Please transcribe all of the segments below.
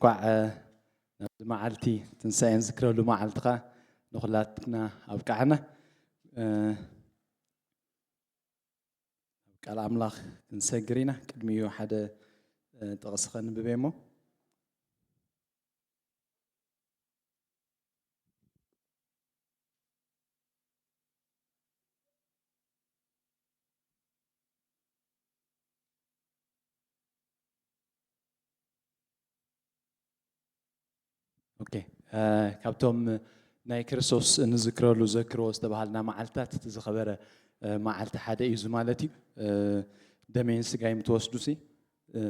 እንኳዕ ናብዚ መዓልቲ ትንሳኤ ንዝክረሉ መዓልትኻ ንኹላትና ኣብቃዓና። ቃል ኣምላኽ ክንሰግር ኢና። ቅድሚኡ ሓደ ጥቕሲ ከንብብ እየ እሞ። ኦኬ፣ እ፣ ካብቶም ናይ ክርስቶስ እንዝክረሉ ዘክርዎ ዝተባሃልና መዓልትታት እቲ ዝኸበረ፣ እ፣ መዓልቲ ሓደ እዩ። እዚ ማለት እዩ፣ እ፣ ደመይን ስጋይን ትወስዱሲ፣ እ፣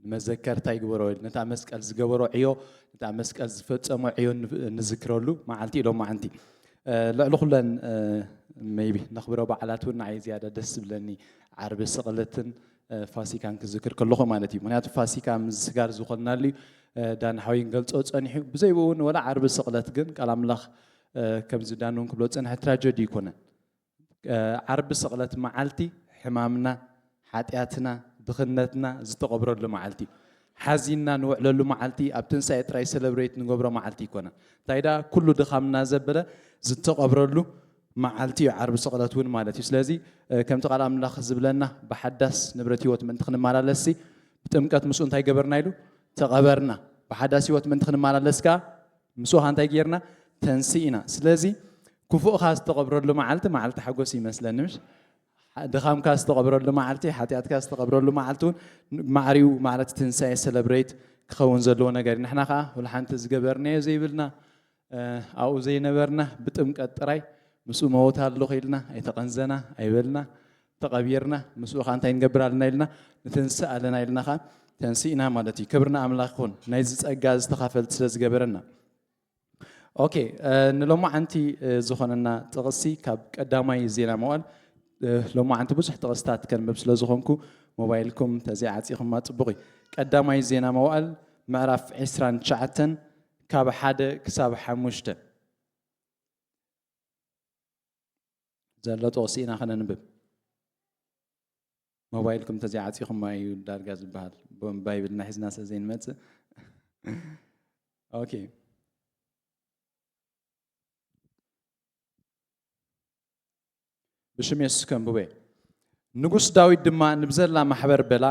ንመዘከርታ ይግበሮ፣ ነታ መስቀል ዝገበሮ ዕዮ፣ ነታ መስቀል ዝፈጸሞ ዕዮ ን-፣ ንዝክረሉ መዓልቲ እዩ ሎማዓንቲ። እ፣ ልዕሊ ኩለን፣ እ፣ ሜይቢ ነኽብሮ በዓላት እውን ንዓይ ዝያዳ ደስ ዝብለኒ ዓርቢ ስቕለትን፣ እ፣ ፋሲካን ክዝክር ከለኹ ማለት እዩ። ምኽንያቱ ፋሲካ ምስጋር ዝኾንናሉ እዩ። እ፣ ዳን ሓወይ ገልጾ ጸኒሑ። ብዘይ ብኡ እውን ወላ ዓርቢ ስቕለት ግን ቃል ኣምላኽ፣ እ፣ ከምዚ ዳን እውን ክብሎ ዝጸንሐ ትራጀዲ ይኮነን። እ፣ ዓርቢ ስቕለት መዓልቲ ሕማምና፣ ሓጢኣትና፣ ድኽነትና ዝተቐብረሉ መዓልቲ እዩ። ሓዚንና ንውዕለሉ መዓልቲ፣ ኣብ ትንሳኤ ጥራይ ሰለብሬት ንገብሮ መዓልቲ ይኮነን። እንታይ ደኣ፣ ኩሉ ድኻምና ዘበለ ዝተቐብረሉ መዓልቲ እዩ ዓርቢ ስቕለት እውን ማለት እዩ። ስለዚ፣ እ፣ ከምቲ ቃል ኣምላኽ ዝብለና፣ ብሓዳስ ንብረት ህይወት ምእንቲ ክንመላለስሲ፣ ብጥምቀት ምስኡ እንታይ ገበርና ኢሉ? ተቐበርና። ብሓዳስ ህይወት ምእንቲ ክንመላለስ ከኣ፣ ምስኡ ከኣ እንታይ ጌርና? ተንሲእና። ስለዚ፣ ክፉእኻ ዝተቐብረሉ መዓልቲ፣ መዓልቲ ሓጎስ ይመስለኒ፣ ምሽ? ድኻምካ ዝተቐብረሉ መዓልቲ፣ ሓጢኣትካ ዝተቐብረሉ መዓልቲ እውን ማዕሪኡ፣ ማለት ትንሳኤ ሰለብሬት ክኸውን ዘለዎ ነገር እዩ። ንሕና ከኣ፣ ወላ ሓንቲ ዝገበርናዮ ዘይብልና፣ እ፣ ኣብኡ ዘይነበርና፣ ብጥምቀት ጥራይ ምስኡ መወት ኣለኹ ኢልና ኣይተቐንዘና፣ ኣይበልና፣ ተቐቢርና፣ ምስኡ ኸዓ እንታይ ንገብር ኣለና ኢልና፣ ንትንስእ ኣለና ኢልና ኸዓ ተንሲእና ማለት እዩ። ክብሪ ንኣምላኽ ይኹን። ናይዚ ጸጋ ዝተኻፈልቲ ስለ ዝገበረና። ኦኬ፣ እ፣ ንሎማዓንቲ፣ እ፣ ዝኾነና ጥቕሲ ካብ ቀዳማይ ዜና መዋዕል፣ እ፣ ሎማዓንቲ ብዙሕ ጥቕስታት ከንብብ ስለ ዝኾንኩ፣ ሞባይልኩም ተዘይዓጺኹማ ጽቡቕ እዩ። ቀዳማይ ዜና መዋዕል ምዕራፍ ዕስራን ትሽዓተን ካብ ሓደ ክሳብ ሓሙሽተ ዘሎ ጥቕሲ ኢና ከነንብብ። ሞባይልኩም ተዘይዓጺኹማ እዩ ዳርጋ ዝበሃል። ብ-፣ ባይብልና ሒዝና ስለ ዘይንመጽእ። ኦኬ። ብሽም የሱስ ከንብቦ እየ። ንጉስ ዳዊት ድማ ንብዘላ ማሕበር በላ፣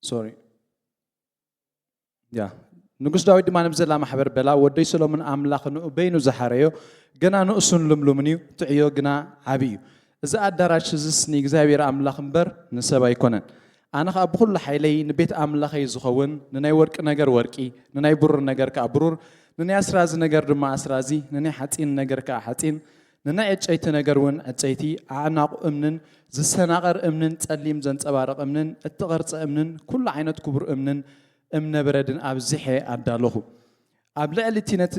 ሶሪ። ያ። ንጉስ ዳዊት ድማ ንብዘላ ማሕበር በላ፣ "ወደይ ሰሎሞን ኣምላኽ ንኡ በይኑ ዝሓረዮ፣ ገና ንእሱን ልምሉምን እዩ፣ እቲ ዕዮ ግና ዓቢ እዩ። እዚ ኣዳራሽ እዝስ ንእግዚኣብሔር ኣምላኽ እምበር ንሰብ ኣይኮነን። ኣነ ኸኣ ብኹሉ ሓይለይ ንቤት ኣምላኸይ ዝኸውን ንናይ ወርቂ ነገር ወርቂ፣ ንናይ ብሩር ነገር ከኣ ብሩር፣ ንናይ ኣስራዚ ነገር ድማ ኣስራዚ፣ ንናይ ሓጺን ነገር ከኣ ሓጺን፣ ንናይ ዕጨይቲ ነገር እውን ዕጨይቲ፣ ኣዕናቑ እምንን ዝሰናቐር እምንን ጸሊም ዘንጸባርቕ እምንን እተቐርጸ እምንን ኩሉ ዓይነት ክቡር እምንን እምነ በረድን ኣብዚሐ ኣዳለኹ። ኣብ ልዕሊ እቲ ነቲ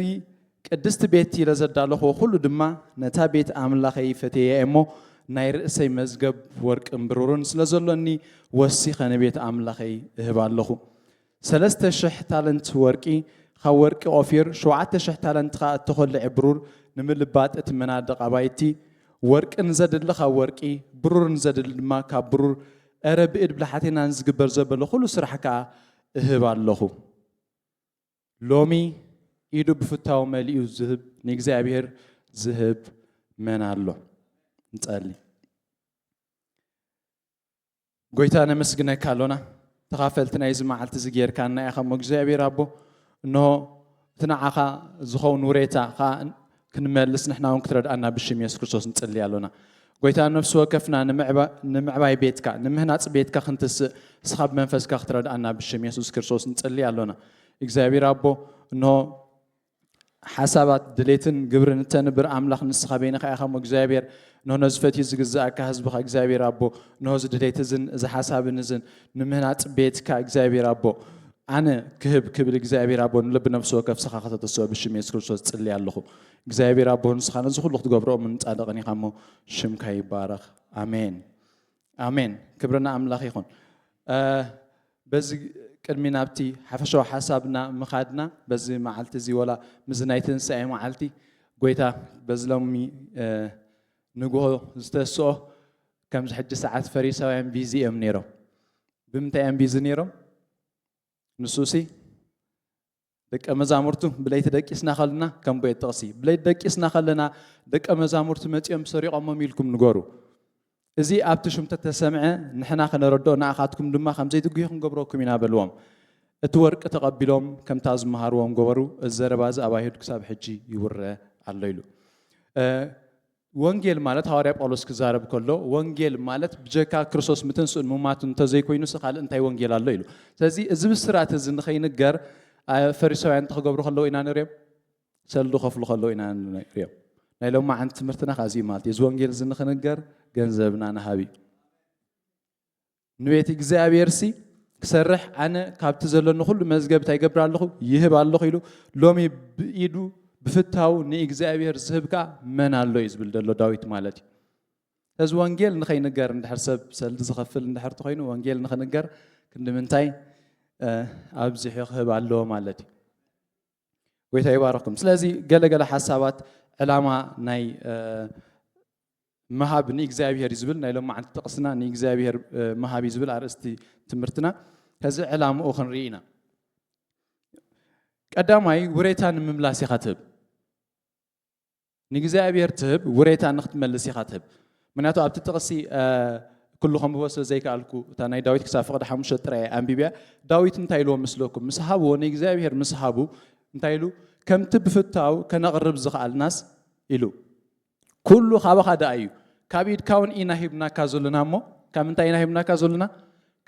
ቅድስቲ ቤት ኢለ ዘዳለኽዎ ኩሉ ድማ ነታ ቤት ኣምላኸይ ፈትየያ እሞ ናይ ርእሰይ መዝገብ ወርቅን ብሩርን ስለ ዘሎኒ ወሲኸ ንቤት ኣምላኸይ እህብ ኣለኹ። ሰለስተ ሽሕ ታለንት ወርቂ ካብ ወርቂ ኦፊር፣ ሸውዓተ ሽሕ ታለንት ኸኣ እተኾልዐ ብሩር ንምልባጥ እቲ መናድቕ ኣባይቲ፣ ወርቂ ንዘድሊ ካብ ወርቂ፣ ብሩር ንዘድሊ ድማ ካብ ብሩር፣ እረ ብኢድ ብልሓቴና ንዝግበር ዘበለ ኩሉ ስራሕ ከኣ እህብ ኣለኹ። ሎሚ ኢዱ ብፍታው መሊኡ ዝህብ ንእግዚኣብሔር ዝህብ መን ኣሎ? ንጸሊ። ጎይታ ነመስግነካ ኣሎና፣ ተኻፈልቲ ናይዚ መዓልቲ እዚ ጌርካና ኢኻ እሞ እግዚኣብሔር ኣቦ፣ እንሆ እቲ ንዓኻ ዝኸውን ውሬታ ኸኣ ክንመልስ ንሕና እውን ክትረድኣና ብሽም የሱስ ክርስቶስ ንጽሊ ኣሎና። ጎይታ ነፍሲ ወከፍና ንምዕባ-፣ ንምዕባይ ቤትካ፣ ንምህናጽ ቤትካ ክንትስእ እስኻ ብመንፈስካ ክትረድኣና ብሽም የሱስ ክርስቶስ ንጽሊ ኣሎና። እግዚኣብሔር ኣቦ፣ እንሆ ሓሳባት፣ ድሌትን ግብርን እተንብር ኣምላኽ ንስኻ በይንኻ ኢኻ እሞ እግዚኣብሔር፣ እንሆ ነዚ ፈትዩ ዝግዝኣካ ህዝብኻ እግዚኣብሔር ኣቦ፣ እንሆ እዚ ድሌት እዝን እዚ ሓሳብን እዝን ንምህናጽ ቤትካ እግዚኣብሔር ኣቦ፣ ኣነ ክህብ ክብል እግዚኣብሔር ኣቦ፣ ንልቢ ነፍሲ ወከፍ ስኻ ከተተስኦ ብሽም የሱስ ክርስቶስ ጽሊ ኣለኹ። እግዚኣብሔር ኣቦ ንስኻ ነዚ ኩሉ ክትገብሮ እሙን ጻድቕን ኢኻ እሞ ሽምካ ይባረኽ። ኣሜን። ኣሜን። ክብሪ ንኣምላኽ ይኹን። እ፣ በዚ ቅድሚ ናብቲ ሓፈሻዊ ሓሳብና ምኻድና፣ በዚ መዓልቲ እዚ ወላ ምስዚ ናይ ትንሳኤ መዓልቲ ጎይታ በዚ ሎሚ፣ እ፣ ንግሆ ዝተስኦ፣ ከምዚ ሕጂ ሰዓት ፈሪሳውያን ቢዚ እዮም ነይሮም። ብምንታይ እዮም ቢዚ ነይሮም? ንሱሲ ደቀ መዛሙርቱ ብለይቲ ደቂስና ከለና ከም ቤት ጥቕሲ፣ ብለይቲ ደቂስና ከለና ደቀ መዛሙርቱ መጺኦም ሰሪቖሞም ኢልኩም ንገሩ። እዚ ኣብቲ ሽም ተተሰምዐ ንሕና ከነረድኦ ንኣኻትኩም ድማ ከም ዘይትጉሂ ክንገብረኩም ኢና በልዎም። እቲ ወርቂ ተቐቢሎም ከምታ ዝመሃርዎም ገበሩ። እዚ ዘረባ እዚ ኣብ ኣይሁድ ክሳብ ሕጂ ይውረ ኣሎ ኢሉ። ወንጌል ማለት ሃዋርያ ጳውሎስ ክዛረብ ከሎ ወንጌል ማለት ብጀካ ክርስቶስ ምትንስኡን ምማቱን እንተዘይኮይኑስ ካልእ እንታይ ወንጌል ኣሎ ኢሉ። ስለዚ እዚ ብስራት እዚ ንኸይንገር ፈሪሳውያን እንታይ ክገብሩ ከለዉ ኢና ንሪኦም? ሰልዲ ከፍሉ ከለዉ ኢና ንሪኦም። ናይ ሎማዓንቲ ትምህርትና ካብዚ ማለት እዩ። እዚ ወንጌል እዚ ንኽንገር ገንዘብና ንሃብ እዩ። ንቤት እግዚኣብሔር ሲ ክሰርሕ ኣነ ካብቲ ዘለኒ ኩሉ መዝገብ እንታይ ይገብር ኣለኹ? ይህብ ኣለኹ ኢሉ። ሎሚ ብኢዱ ብፍታው ንእግዚኣብሔር ዝህብ ከኣ መን ኣሎ እዩ ዝብል ዘሎ ዳዊት ማለት እዩ። እዚ ወንጌል ንኸይንገር እንድሕር ሰብ ሰልዲ ዝኸፍል እንድሕር ተኾይኑ ወንጌል ንኽንገር ክንዲ ምንታይ ኣብዚሑ ክህብ ኣለዎ ማለት እዩ። ጎይታ ይባረኽኩም። ስለዚ ገለገለ ሓሳባት ዕላማ ናይ ምሃብ ንእግዚኣብሔር እዩ ዝብል ናይ ሎማዓንቲ ጥቕስና ንእግዚኣብሔር ምሃብ እዩ ዝብል ኣርእስቲ ትምህርትና። ከዚ ዕላምኡ ክንርኢ ኢና። ቀዳማይ ውሬታ ንምምላስ ኢኻ ትህብ። ንእግዚኣብሔር ትህብ ውሬታ ንክትመልስ ኢኻ ትህብ። ምክንያቱ ኣብቲ ጥቕሲ ኩሉ ከንብቦ ስለ ዘይከኣልኩ እታ ናይ ዳዊት ክሳብ ፍቕዲ ሓሙሽተ ጥራይ ኣንቢብያ። ዳዊት እንታይ ኢልዎ ምስለኩም ምስ ሃብዎ ንእግዚኣብሔር ምስ ሃቡ እንታይ ኢሉ? ከምቲ ብፍታው ከነቕርብ ዝኸኣልናስ ኢሉ። ኩሉ ካባኻ ደኣ እዩ። ካብ ኢድካ እውን ኢና ሂብናካ ዘለና እሞ ካብ ምንታይ ኢና ሂብናካ ዘለና?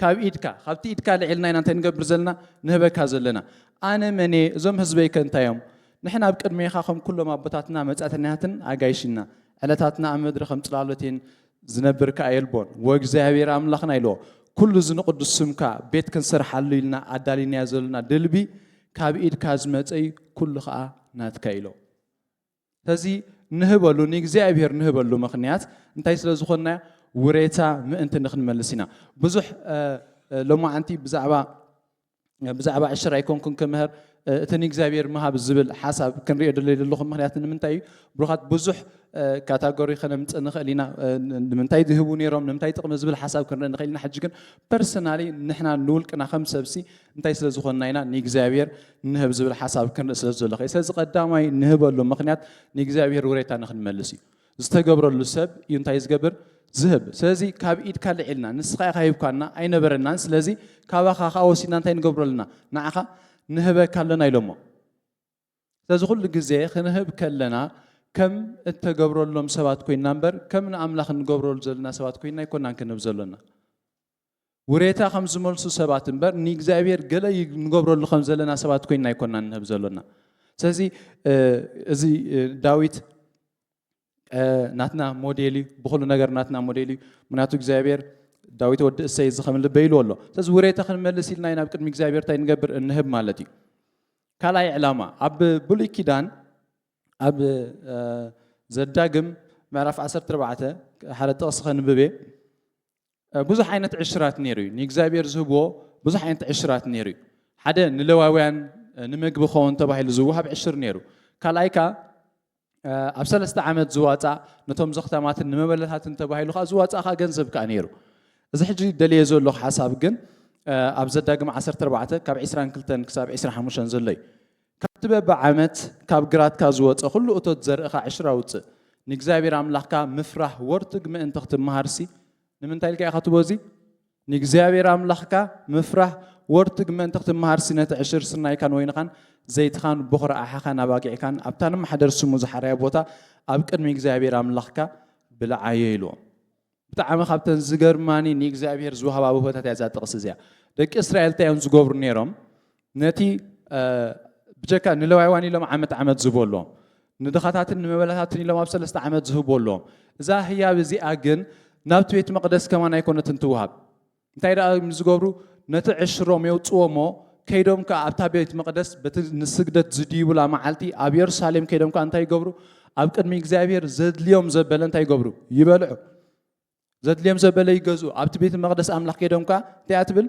ካብ ኢድካ ካብቲ ኢድካ ልዒልና ኢና እንታይ ንገብር ዘለና? ንህበካ ዘለና። ኣነ መን እየ? እዞም ህዝበይ ከ እንታይ እዮም? ንሕና ኣብ ቅድሜኻ ከም ኩሎም ኣቦታትና መጻእተኛታትን ኣጋይሽን ኢና። ዕለታትና ኣብ ምድሪ ከም ጽላሎት እየን ዝነብር ከኣ የልቦን። ወእግዚኣብሔር ኣምላኽና ኢልዎ። ኩሉ እዚ ንቕዱስ ስምካ ቤት ክንሰርሓሉ ኢልና ኣዳሊናዮ ዘለና ድልቢ ካብ ኢድካ ዝመጸ እዩ፣ ኩሉ ከኣ ናትካ ኢሎ። ስለዚ ንህበሉ ንእግዚኣብሔር ንህበሉ ምኽንያት እንታይ ስለ ዝኾንና ውሬታ ምእንቲ ንክንመልስ ኢና። ብዙሕ ሎማዓንቲ ብዛዕባ ብዛዕባ ዕሽር ኣይኮንኩን ክምህር እቲ ንእግዚኣብሔር ምሃብ ዝብል ሓሳብ ክንሪኦ ደለይ ዘለኹ ምክንያት ንምንታይ እዩ? ብሩኻት ብዙሕ ካታጎሪ ከነምፅእ ንኽእል ኢና። ንምንታይ ዝህቡ ነይሮም ንምንታይ ጥቕሚ ዝብል ሓሳብ ክንርኢ ንኽእል ኢና። ሕጂ ግን ፐርሰናሊ ንሕና ንውልቅና ከም ሰብሲ እንታይ ስለ ዝኾንና ኢና ንእግዚኣብሔር ንህብ ዝብል ሓሳብ ክንርኢ ስለ ዘሎ። ስለዚ ቀዳማይ ንህበሉ ምክንያት ንእግዚኣብሔር ውሬታ ንክንመልስ እዩ። ዝተገብረሉ ሰብ እዩ እንታይ ዝገብር? ዝህብ። ስለዚ ካብ ኢድካ ልዒልና ንስኻ ኢኻ ሂብካና ኣይነበረናን። ስለዚ ካባኻ ከዓ ወሲድና እንታይ ንገብሮ ኣለና? ንዓኻ ንህበካ ኣለና ኢሎሞ። ስለዚ ኩሉ ግዜ ክንህብ ከለና ከም እተገብረሎም ሰባት ኮይንና እምበር ከም ንኣምላኽ እንገብረሉ ዘለና ሰባት ኮይንና ኣይኮናን ክንህብ ዘሎና። ውሬታ ከም ዝመልሱ ሰባት እምበር ንእግዚኣብሔር ገለ ንገብረሉ ከም ዘለና ሰባት ኮይንና ኣይኮናን ንህብ ዘሎና። ስለዚ እዚ ዳዊት ናትና ሞዴል እዩ፣ ብኹሉ ነገር ናትና ሞዴል እዩ። ምክንያቱ እግዚኣብሔር ዳዊት ወዲ እሰይ እዚ ከም ልበይ ኢልዎ ኣሎ። ስለዚ ውሬታ ክንመልስ ኢልና ኢና ኣብ ቅድሚ እግዚኣብሔር እንታይ ንገብር? እንህብ ማለት እዩ። ካልኣይ ዕላማ ኣብ ብሉይ ኪዳን ኣብ ዘዳግም ምዕራፍ ዓሰርተ ኣርባዕተ ሓደ ጥቕሲ ከንብብ እየ። ብዙሕ ዓይነት ዕሽራት ነይሩ እዩ። ንእግዚኣብሔር ዝህብዎ ብዙሕ ዓይነት ዕሽራት ነይሩ እዩ። ሓደ ንሌዋውያን ንምግቢ ክኸውን ተባሂሉ ዝወሃብ ዕሽር ነይሩ። ካልኣይ ከኣ ኣብ ሰለስተ ዓመት ዝዋፃእ ነቶም ዘኽታማትን ንመበለታትን ተባሂሉ ከኣ ዝዋፃእ ከኣ ገንዘብ ከኣ ነይሩ። እዚ ሕጂ ደልየ ዘለኹ ሓሳብ ግን ኣብ ዘዳግም ዓሰርተ ኣርባዕተ ካብ ዕስራን ክልተን ክሳብ ዕስራን ሓሙሽተን ዘሎ እዩ። ካብቲ በብዓመት ካብ ግራትካ ዝወፀ ኩሉ እቶት ዘርእኻ ዕሽር ኣውፅእ። ንእግዚኣብሔር ኣምላኽካ ምፍራህ ወርትግ ምእንቲ ክትመሃርሲ ንምንታይ ኢልካ ኢኻ ትቦ እዚ? ንእግዚኣብሔር ኣምላኽካ ምፍራህ ወርትግ ምእንቲ ክትመሃርሲ ነቲ ዕሽር ስርናይካን ወይንኻን ዘይትኻን ብኹሪ ኣሓኻን ኣባጊዕካን ኣብታ ንማሕደር ስሙ ዝሓረያ ቦታ ኣብ ቅድሚ እግዚኣብሔር ኣምላኽካ ብልዓዮ ኢልዎም። ብጣዕሚ ካብተን ዝገርማኒ ንእግዚኣብሔር ዝወሃባ ውህበታት እያ እዛ ጥቕሲ እዚኣ። ደቂ እስራኤል እንታይ እዮም ዝገብሩ ነይሮም? ነቲ ብጀካ ንለዋይዋን ኢሎም ዓመት ዓመት ዝህቡ ኣለዎም። ንድኻታትን ንመበለታትን ኢሎም ኣብ ሰለስተ ዓመት ዝህቡ ኣለዎም። እዛ ህያብ እዚኣ ግን ናብቲ ቤት መቕደስ ከማን ኣይኮነትን ትወሃብ። እንታይ ደኣ ዝገብሩ? ነቲ ዕሽሮም የውፅዎ እሞ ከይዶም ከኣ ኣብታ ቤት መቕደስ በቲ ንስግደት ዝድይቡላ መዓልቲ ኣብ የሩሳሌም ከይዶም ከኣ እንታይ ይገብሩ? ኣብ ቅድሚ እግዚኣብሔር ዘድልዮም ዘበለ እንታይ ይገብሩ? ይበልዑ። ዘድልዮም ዘበለ ይገዝኡ። ኣብቲ ቤት መቕደስ ኣምላኽ ከይዶም ከኣ እንታይ እያ ትብል?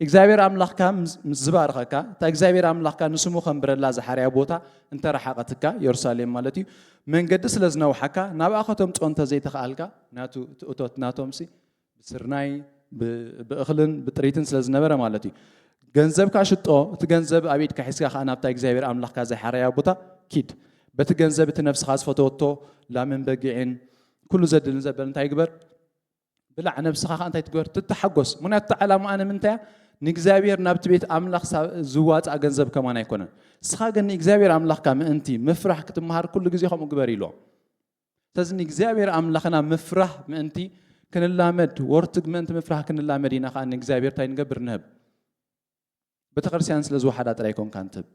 እግዚኣብሔር ኣምላኽካ ምስ ምስ ዝባርኸካ እታ እግዚኣብሔር ኣምላኽካ ንስሙ ከንብረላ ዝሓርያ ቦታ እንተረሓቐትካ የሩሳሌም ማለት እዩ መንገዲ ስለ ዝነውሓካ ናብኣ ከተምፅኦ እንተዘይተኽኣልካ ናቱ እቲ እቶት ናቶምሲ ብስርናይ ብእኽልን ብጥሪትን ስለ ዝነበረ ማለት እዩ። ገንዘብካ ሽጦ፣ እቲ ገንዘብ ኣብ ኢድካ ሒዝካ ከኣ ናብታ እግዚኣብሔር ኣምላኽካ ዘይሓረያ ቦታ ኪድ። በቲ ገንዘብ እቲ ነፍስኻ ዝፈተወቶ ላምን በጊዕን ኩሉ ዘድልን ዘበል እንታይ ግበር? ብላዕ፣ ነብስኻ ከኣ እንታይ ትግበር? ትተሓጎስ። ምኽንያቱ እታ ዕላማ ኣነ ምንታይ እያ? ንእግዚኣብሔር ናብቲ ቤት ኣምላኽ ሳ-፣ ዝዋጻእ ገንዘብ ከማን ኣይኮነን። ንስኻ ግን ንእግዚኣብሔር ኣምላኽካ ምእንቲ ምፍራሕ ክትመሃር ኩሉ ግዜ ከምኡ ግበር ኢልዎ። ስለዚ ንእግዚኣብሔር ኣምላኽና ምፍራሕ ምእንቲ ክንላመድ፣ ወርትግ ምእንቲ ምፍራሕ ክንላመድ ኢና ከኣ ንእግዚኣብሔር እንታይ ንገብር? ንህብ። ቤተክርስትያን ስለ ዝወሓዳ ጥራይ ኣይኮንካን ትህብ።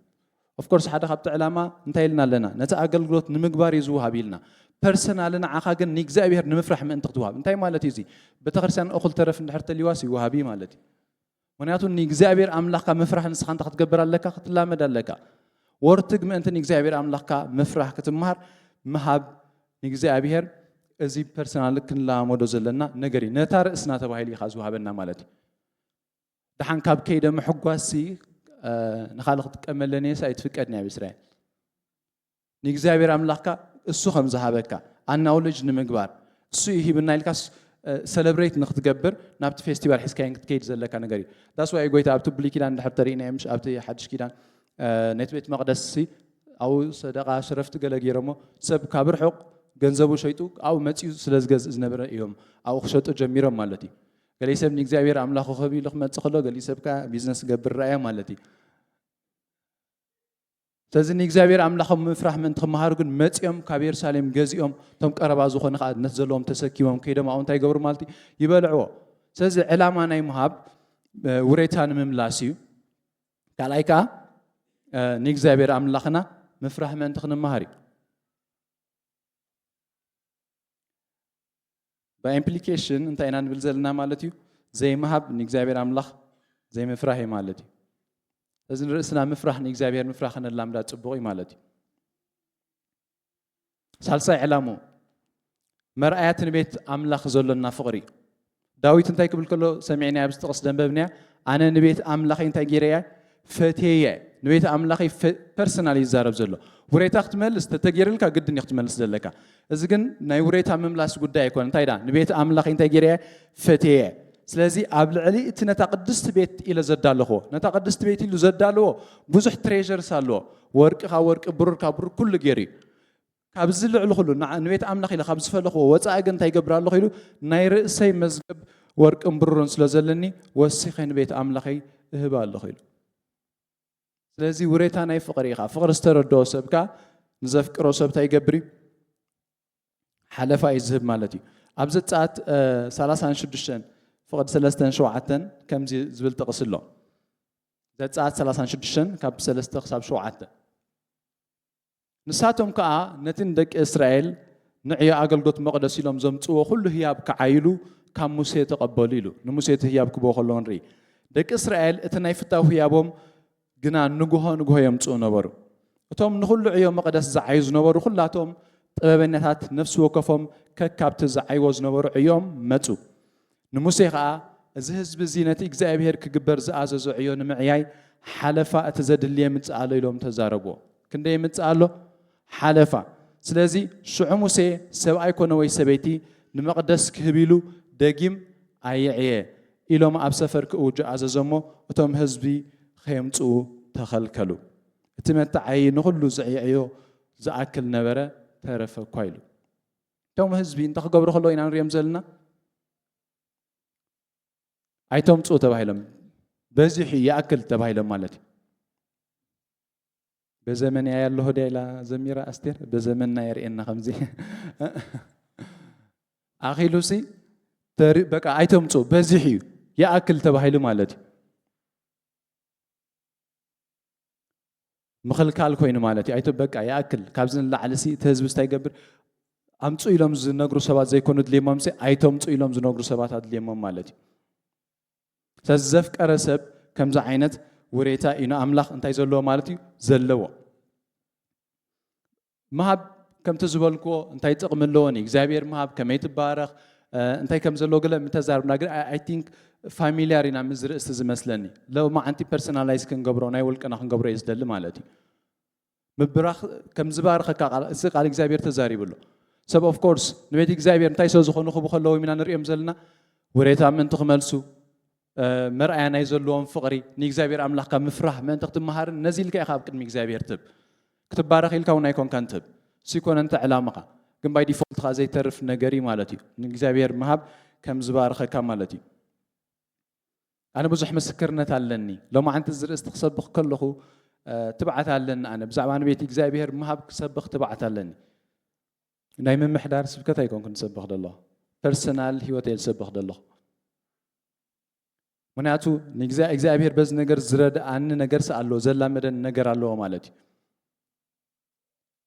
Of course ሓደ ካብቲ ዕላማ እንታይ ኢልና ኣለና? ነቲ ኣገልግሎት ንምግባር እዩ ዝወሃብ ኢልና። ፐርሰናሊ ንዓኻ ግን ንእግዚኣብሔር ንምፍራሕ ምእንቲ ክትወሃብ። እንታይ ማለት እዩ እዚ? ቤተክርስትያን እኹል ተረፍ እንድሕር ተልዋስ ይወሃብ እዩ ማለት እዩ። ምኽንያቱ ንእግዚኣብሔር ኣምላኽካ ምፍራሕ ንስኻ እንታይ ክትገብር ኣለካ? ክትላመድ ኣለካ። ወርትግ ምእንቲ ንእግዚኣብሔር ኣምላኽካ ምፍራሕ ክትምሃር ምሃብ ንእግዚኣብሔር እዚ ፐርሰናል ክንለማመዶ ዘለና ነገር እዩ። ነታ ርእስና ተባሂሉ እዩ ከዓ ዝወሃበና ማለት እዩ። ደሓን ካብ ከይደ ምሕጓስሲ፣ እ፣ ንኻልእ ክጥቀመለን እየስ ኣይትፍቀድን እያ ኣብ እስራኤል። ንእግዚኣብሔር ኣምላኽካ እሱ ከም ዝሃበካ ኣናውለጅ ንምግባር እሱ ይሂብና ኢልካስ፣ እ፣ ሰለብሬት ንክትገብር ናብቲ ፌስቲቫል ሒዝካየን ክትከይድ ዘለካ ነገር እዩ። ዳስ ዋይ ጎይታ ኣብቲ ብሉይ ኪዳን እንድሕር ተሪእናዮ ምሽ ኣብቲ ሓድሽ ኪዳን፣ እ፣ ነቲ ቤት መቕደስ ሲ ኣብኡ ሰደቓ ሽረፍቲ ገለ ገይሮሞ ሰብ ካብ ርሑቕ ገንዘቡ ሸይጡ ኣብኡ መጺኡ ስለ ዝገዝእ ዝነበረ እዮም ኣብኡ ክሸጡ ጀሚሮም ማለት እዩ። ገሊእ ሰብ ንእግዚኣብሔር ኣምላኹ ክህብ ኢሉ ክመጽእ ከሎ፣ ገሊእ ሰብ ከኣ ቢዝነስ ክገብር ረኣየ ማለት እዩ። ስለዚ ንእግዚኣብሔር ኣምላኾም ምፍራሕ ምእንቲ ክመሃሩ ግን መጺኦም ካብ የሩሳሌም ገዚኦም፣ እቶም ቀረባ ዝኾነ ከኣ ነቲ ዘለዎም ተሰኪሞም ከይዶም ኣብኡ እንታይ ይገብሩ ማለት እዩ? ይበልዕዎ። ስለዚ ዕላማ ናይ ምሃብ፣ እ፣ ውሬታ ንምምላስ እዩ። ካልኣይ ከኣ፣ እ፣ ንእግዚኣብሔር ኣምላኽና ምፍራሕ ምእንቲ ክንመሃር እዩ። By implication እንታይ ኢና ንብል ዘለና ማለት እዩ? ዘይምሃብ ንእግዚኣብሔር ኣምላኽ ዘይምፍራሕ እዩ ማለት እዩ። እዚ ንርእስና ምፍራሕ ንእግዚኣብሔር ምፍራሕ ከነላምዳ ጽቡቕ እዩ ማለት እዩ። ሳልሳይ ዕላሙ መርኣያት ንቤት ኣምላኽ ዘሎና ፍቕሪ። ዳዊት እንታይ ክብል ከሎ ሰሚዕና ኣብዚ ጥቕስ ደንበብንያ? ኣነ ንቤት ኣምላኸይ እንታይ ገይረ እየ? ፈትየ እየ። ንቤት ኣምላኸይ ፈ-፣ ፐርሰናል ይዛረብ ዘሎ። ውሬታ ክትመልስ ተተገይርልካ ግድን እዩ ክትመልስ ዘለካ። እዚ ግን ናይ ውሬታ ምምላስ ጉዳይ ኣይኮነ። እንታይ ዳ? ንቤት ኣምላኸይ እንታይ ገይረ እየ? ፈትየ እየ። ስለዚ ኣብ ልዕሊ እቲ ነታ ቅድስቲ ቤት ኢለ ዘዳለኽዎ፣ ነታ ቅድስቲ ቤት ኢሉ ዘዳለዎ ብዙሕ ትሬዠርስ ኣለዎ። ወርቂ ካብ ወርቂ፣ ብሩር ካብ ብሩር ኩሉ ገይሩ እዩ። ካብዚ ልዕሊ ኩሉ ንዓ-፣ ንቤት ኣምላኽ ኢለ ካብ ዝፈለኽዎ ወጻኢ ግን እንታይ ይገብር ኣለኹ ኢሉ ናይ ርእሰይ መዝገብ ወርቅን ብሩርን ስለ ዘለኒ ወሲኸ ንቤት ኣምላኸይ እህብ ኣለኹ ኢሉ። ስለዚ ውሬታ ናይ ፍቕሪ ኢኻ። ፍቕሪ ዝተረድኦ ሰብ ከኣ ንዘፍቅሮ ሰብ እንታይ ይገብር እዩ? ሓለፋ እዩ ዝህብ ማለት እዩ። ኣብ ዘጸኣት፣ እ፣ ሰላሳን ሽዱሽተን ፍቕዲ ሰለስተን ሸውዓተን ከምዚ ዝብል ጥቕሲ ኣሎ። ዘጸኣት ሰላሳን ሽዱሽተን ካብ ሰለስተ ክሳብ ሸውዓተ። ንሳቶም ከኣ ነቲ ንደቂ እስራኤል ንዕዮ ኣገልግሎት መቕደስ ኢሎም ዘምጽእዎ ኩሉ ህያብ ክዓይሉ ካብ ሙሴ ተቐበሉ ኢሉ። ንሙሴ እቲ ህያብ ክቦ ከሎ ንርኢ። ደቂ እስራኤል እቲ ናይ ፍታው ህያቦም ግና ንግሆ ንግሆ የምጽኡ ነበሩ። እቶም ንኹሉ ዕዮ መቕደስ ዝዓዩ ዝነበሩ ኩላቶም ጥበበኛታት ነፍሲ ወከፎም ከካብቲ ዝዓይዎ ዝነበሩ ዕዮም መጹ። ንሙሴ ኸኣ፣ "እዚ ህዝቢ እዚ ነቲ እግዚኣብሄር ክግበር ዝኣዘዞ ዕዮ ንምዕያይ ሓለፋ እቲ ዘድሊ የምጽእ ኣሎ" ኢሎም ተዛረብዎ። ክንደይ የምጽእ ኣሎ? ሓለፋ። ስለዚ ሽዑ ሙሴ ሰብኣይ ኮነ ወይ ሰበይቲ ንመቕደስ ክህብ ኢሉ ደጊም ኣየዕየ ኢሎም ኣብ ሰፈር ክእውጁ ኣዘዞ እሞ እቶም ህዝቢ ከየምጽኡ ተኸልከሉ። እቲ መተዓይዪ ንኹሉ ዝዕየዕዮ ዝኣክል ነበረ፣ ተረፈ እኳ ኢሉ። እቶም ህዝቢ እንታይ ክገብሩ ከለዉ ኢና ንሪኦም ዘለና? ኣይተምጽኡ ተባሂሎም፣ በዚሑ ይኣክል ተባሂሎም ማለት እዩ። በዘመን ያለሁ ድያ ኢላ ዘሚራ ኣስቴር፣ በዘመንና የርእየና ከምዚ። ኣኺሉሲ ተሪ-፣ በቃ ኣይተምጽኡ፣ በዚሑ እዩ፣ ይኣክል ተባሂሉ ማለት እዩ። ምኽልካል ኮይኑ ማለት እዩ። ኣይተ-፣ በቃ ይኣክል፣ ካብዚ ንላዕሊ ሲ እቲ ህዝቢ እንታይ ይገብር? ኣምጹ ኢሎም ዝነግሩ ሰባት ዘይኮኑ ድልየሞም ሲ ኣይተምጹ ኢሎም ዝነግሩ ሰባት ኣድልየሞም ማለት እዩ። ስለዚ ዘፍቀረ ሰብ ከምዚ ዓይነት ውሬታ እዩ ንኣምላኽ እንታይ ዘለዎ ማለት እዩ? ዘለዎ። ምሃብ ከምቲ ዝበልክዎ እንታይ ጥቕሚ ኣለዎ? ንእግዚኣብሔር ምሃብ ከመይ ትባረኽ? እ፣ እንታይ ከም ዘለዎ ገለ ምተዛርብና፣ ግን ኣይ፣ ኣይ ቲንክ ፋሚልያር ኢና ምስ ዝርእስቲ ዝመስለኒ። ሎማዓንቲ ፐርሰናላይዝ ክንገብሮ፣ ናይ ውልቅና ክንገብሮ እየ ዝደሊ ማለት እዩ። ምብራኽ ከም ዝባርኸካ ቃል፣ እዚ ቃል እግዚኣብሔር ተዛሪቡ ኣሎ። ሰብ ኦፍ ኮርስ ንቤት እግዚኣብሔር እንታይ ስለ ዝኾኑ ክቡ ከለዎም ኢና ንሪኦም ዘለና። ውሬታ ምእንቲ ክመልሱ፣ መርኣያ ናይ ዘለዎም ፍቕሪ፣ ንእግዚኣብሔር ኣምላኽካ ምፍራህ ምእንቲ ክትመሃርን ነዚ ኢልካ ኢኻ ኣብ ቅድሚ እግዚኣብሔር ትብ ክትባረኽ ኢልካ እውን ኣይኮንካን ትብ ሲኮነ እንተ ዕላማኻ ግን ባይ ዲፎልት ኻ ዘይተርፍ ነገር እዩ ማለት እዩ። ንእግዚኣብሔር ምሃብ ከም ዝባርኸካ ማለት እዩ። ኣነ ብዙሕ ምስክርነት ኣለኒ። ሎማዓንቲ እዚ ርእስቲ ክሰብኽ ከለኹ ትብዓት ኣለኒ። ኣነ ብዛዕባ ንቤት እግዚኣብሔር ምሃብ ክሰብኽ ትብዓት ኣለኒ። ናይ ምምሕዳር ስብከት ኣይኮንኩን ዝሰብኽ ዘለኹ፣ ፐርሰናል ህይወት እየ ዝሰብኽ ዘለኹ። ምክንያቱ እግዚኣብሔር በዚ ነገር ዝረድኣኒ ነገርስ ኣለዎ፣ ዘላመደኒ ነገር ኣለዎ ማለት እዩ።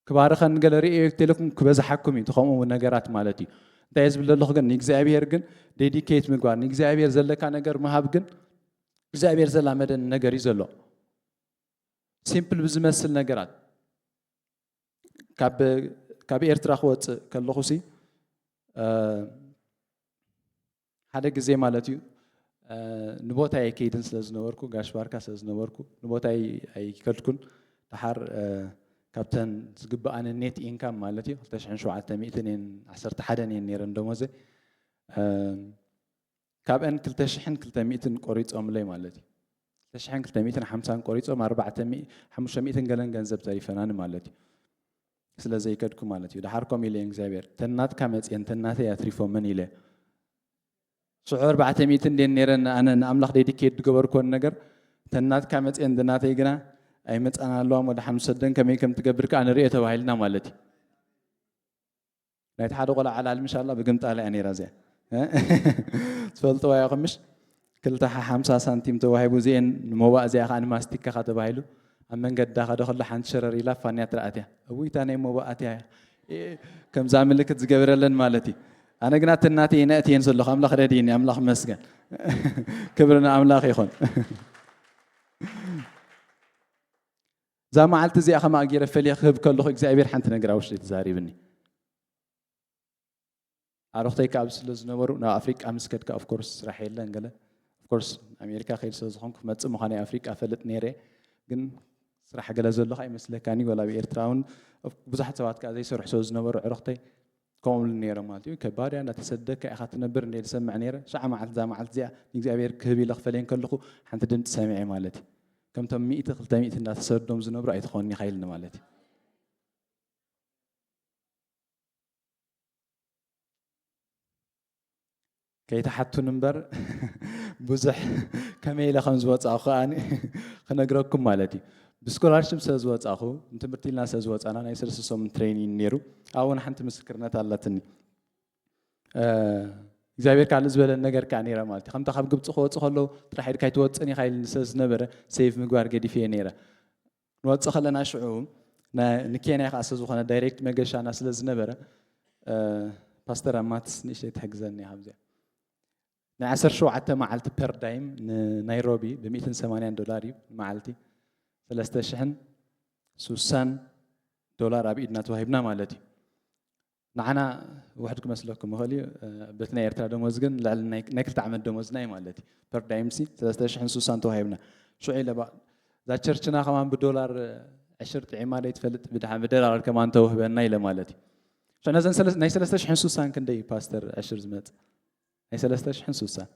ክባርኸን ገለ ርእዮ ኢለኩም ክበዝሓኩም እዩ ከምኡ ነገራት ማለት እዩ። እንታይ ዝብል ዘለኹ ግን ንእግዚኣብሔር ግን ዴዲኬት ምግባር፣ ንእግዚኣብሔር ዘለካ ነገር ምሃብ ግን እግዚኣብሔር ዘላመደኒ ነገር እዩ ዘሎ። ሲምፕል ብዝመስል ነገራት ካብ ኤርትራ ክወፅእ ከለኹ ሲ ሓደ ግዜ ማለት እዩ ንቦታይ ኣይከይድን ስለ ዝነበርኩ፣ ጋሽ ባርካ ስለ ዝነበርኩ ንቦታይ ኣይከድኩን። ደሓር ካብተን ዝግብኣኒ ኔት ኢንካም ማለት እዩ ክልተ ሽሕን ሸውዓተ ሚእትን እየን፣ ዓሰርተ ሓደን እየን ነይረን ደሞዘ። ካብአን ክልተ ሽሕን ክልተ ሚእትን ቆሪጾምለይ ማለት እዩ። ክልተ ሽሕን ክልተ ሚእትን ሓምሳን ቆሪጾም ኣርባዕተ ሚእቲ ሓሙሽተ ሚእትን ገለን ገንዘብ ተሪፈናኒ ማለት እዩ። ስለ ዘይከድኩ ማለት እዩ። ደሓር ከምኡ ኢለ እግዚኣብሔር ተናትካ መፅየን ተናተይ ኣትሪፎምን ኢለ ሽዑ ኣርባዕተ ሚእቲ እንዴን ነይረን ኣነ ንኣምላኽ ዴዲኬት ዝገበርኮን ነገር ተናትካ መፅየን ድናተይ ግና ኣይመፃን ኣለዋ። ወደ ሓምሰደን ከመይ ከም ትገብር ከዓ ንሪኦ ተባሂልና ማለት እዩ። ናይቲ ሓደ ቆልዓ ዓላል ምሽ ኣላ ብግምጣላ እያ ነይራ እዚኣ። ትፈልጥዋ ኢኹም ምሽ? ክልተ ሓ ሓምሳ ሳንቲም ተዋሂቡ እዚአን ንሞባእ እዚኣ ከዓ ንማስቲካ ካ ተባሂሉ ኣብ መንገዲ ዳኸደ ከሎ ሓንቲ ሸረር ኢላ ፋንያ ትረኣት እያ። እውይ እታ ናይ ሞባእ ኣትያ እያ። ከምዛ ምልክት ዝገብረለን ማለት እዩ። ኣነ ግና ተናተ እየ ነእትየን ዘለኹ ኣምላኽ ረድእኒ ኣምላኽ መስገን። ክብሪ ንኣምላኽ ይኹን። እዛ መዓልቲ እዚኣ ከማኣ ገይረ ፈልየ ክህብ ከለኹ እግዚኣብሔር ሓንቲ ነገር ኣብ ውሽጢ ተዛሪብኒ። ኣሮኽተይ ከኣ ኣብዚ ስለ ዝነበሩ ናብ ኣፍሪቃ ምስ ከድካ ኦፍኮርስ ስራሕ የለን ገለ ኦፍኮርስ ኣሜሪካ ከይድ ስለ ዝኾንኩ ክመጽእ ምዃነይ ኣፍሪቃ ፈልጥ ነይረ። ግን ስራሕ ገለ ዘሎ ከኣ ይመስለካኒ ወላ ኣብ ኤርትራ እውን ብዙሓት ሰባት ከኣ ዘይሰርሑ ስለ ዝነበሩ ኣዕሩኽተይ ከምኡ ይብሉ ነይሮም ማለት እዩ። ከባድ እያ እንዳተሰደካ ኢኻ ትነብር እንደ ዝሰምዕ ነይረ። ሻዕ መዓልቲ እዛ መዓልቲ እዚኣ ንእግዚኣብሔር ክህብ ኢለ ክፈልየን ከለኹ ሓንቲ ድምፂ ሰሚዐ ማለት እዩ። ከምቶም ሚእቲ ክልተ ሚእቲ እንዳተሰዶም ዝነብሩ ኣይትኾንኒ ኢኻ ኢልኒ ማለት እዩ። ከይትሓቱን እምበር ብዙሕ ከመይ ኢለ ከም ዝወፃእኩ ከኣ ክነግረኩም ማለት እዩ። ብስኮላርሽፕ ስለ ዝወፃእኩ ንትምህርቲ ኢልና ስለ ዝወፃና ናይ ሰለስተ ሰሙን ትሬኒንግ ነይሩ። ኣብኡ ሓንቲ ምስክርነት ኣለትኒ። እግዚኣብሔር ካልእ ዝበለን ነገር ከዓ ነይረ ማለት እዩ። ከምታ ካብ ግብፂ ክወፅእ ከለዉ ጥራሕ ኢድካ ኣይትወፅን ኢኻ ኢልኒ ስለ ዝነበረ ሴቭ ምግባር ገዲፈ እየ ነይረ። ክንወፅእ ከለና ሽዑ ንኬንያ ከዓ ስለ ዝኾነ ዳይሬክት መገሻና ስለ ዝነበረ ፓስተር ኣማትስ ንእሽተይ ትሕግዘኒ እያ ካብዚኣ። ናይ ዓሰርተ ሸውዓተ መዓልቲ ፐርዳይም ንናይሮቢ ብ ሚእትን ሰማንያን ዶላር እዩ ንመዓልቲ። ሰለስተ ሽሕን ሱሳን ዶላር ኣብ ኢድና ተዋሂብና ማለት እዩ። ንዓና ውሕድ ክመስለኩም ይኽእል እዩ። በቲ ናይ ኤርትራ ደሞዝ ግን ልዕሊ ናይ ክልተ ዓመት ደሞዝና እዩ ማለት እዩ። ፐርዳይምሲ ሰለስተ ሽሕን ሱሳን ተዋሂብና። ሽዑ ኢለ እዛ ቸርችና ከማን ብዶላር ዕሽር ጥዒማ ደይ ትፈልጥ ብድሓ ብደላር ከማን ተውህበና ኢለ ማለት እዩ። ሽዑ ነዘን ናይ ሰለስተ ሽሕን ሱሳን ክንደይ እዩ ፓስተር ዕሽር ዝመጽእ? ናይ ሰለስተ ሽሕን ሱሳን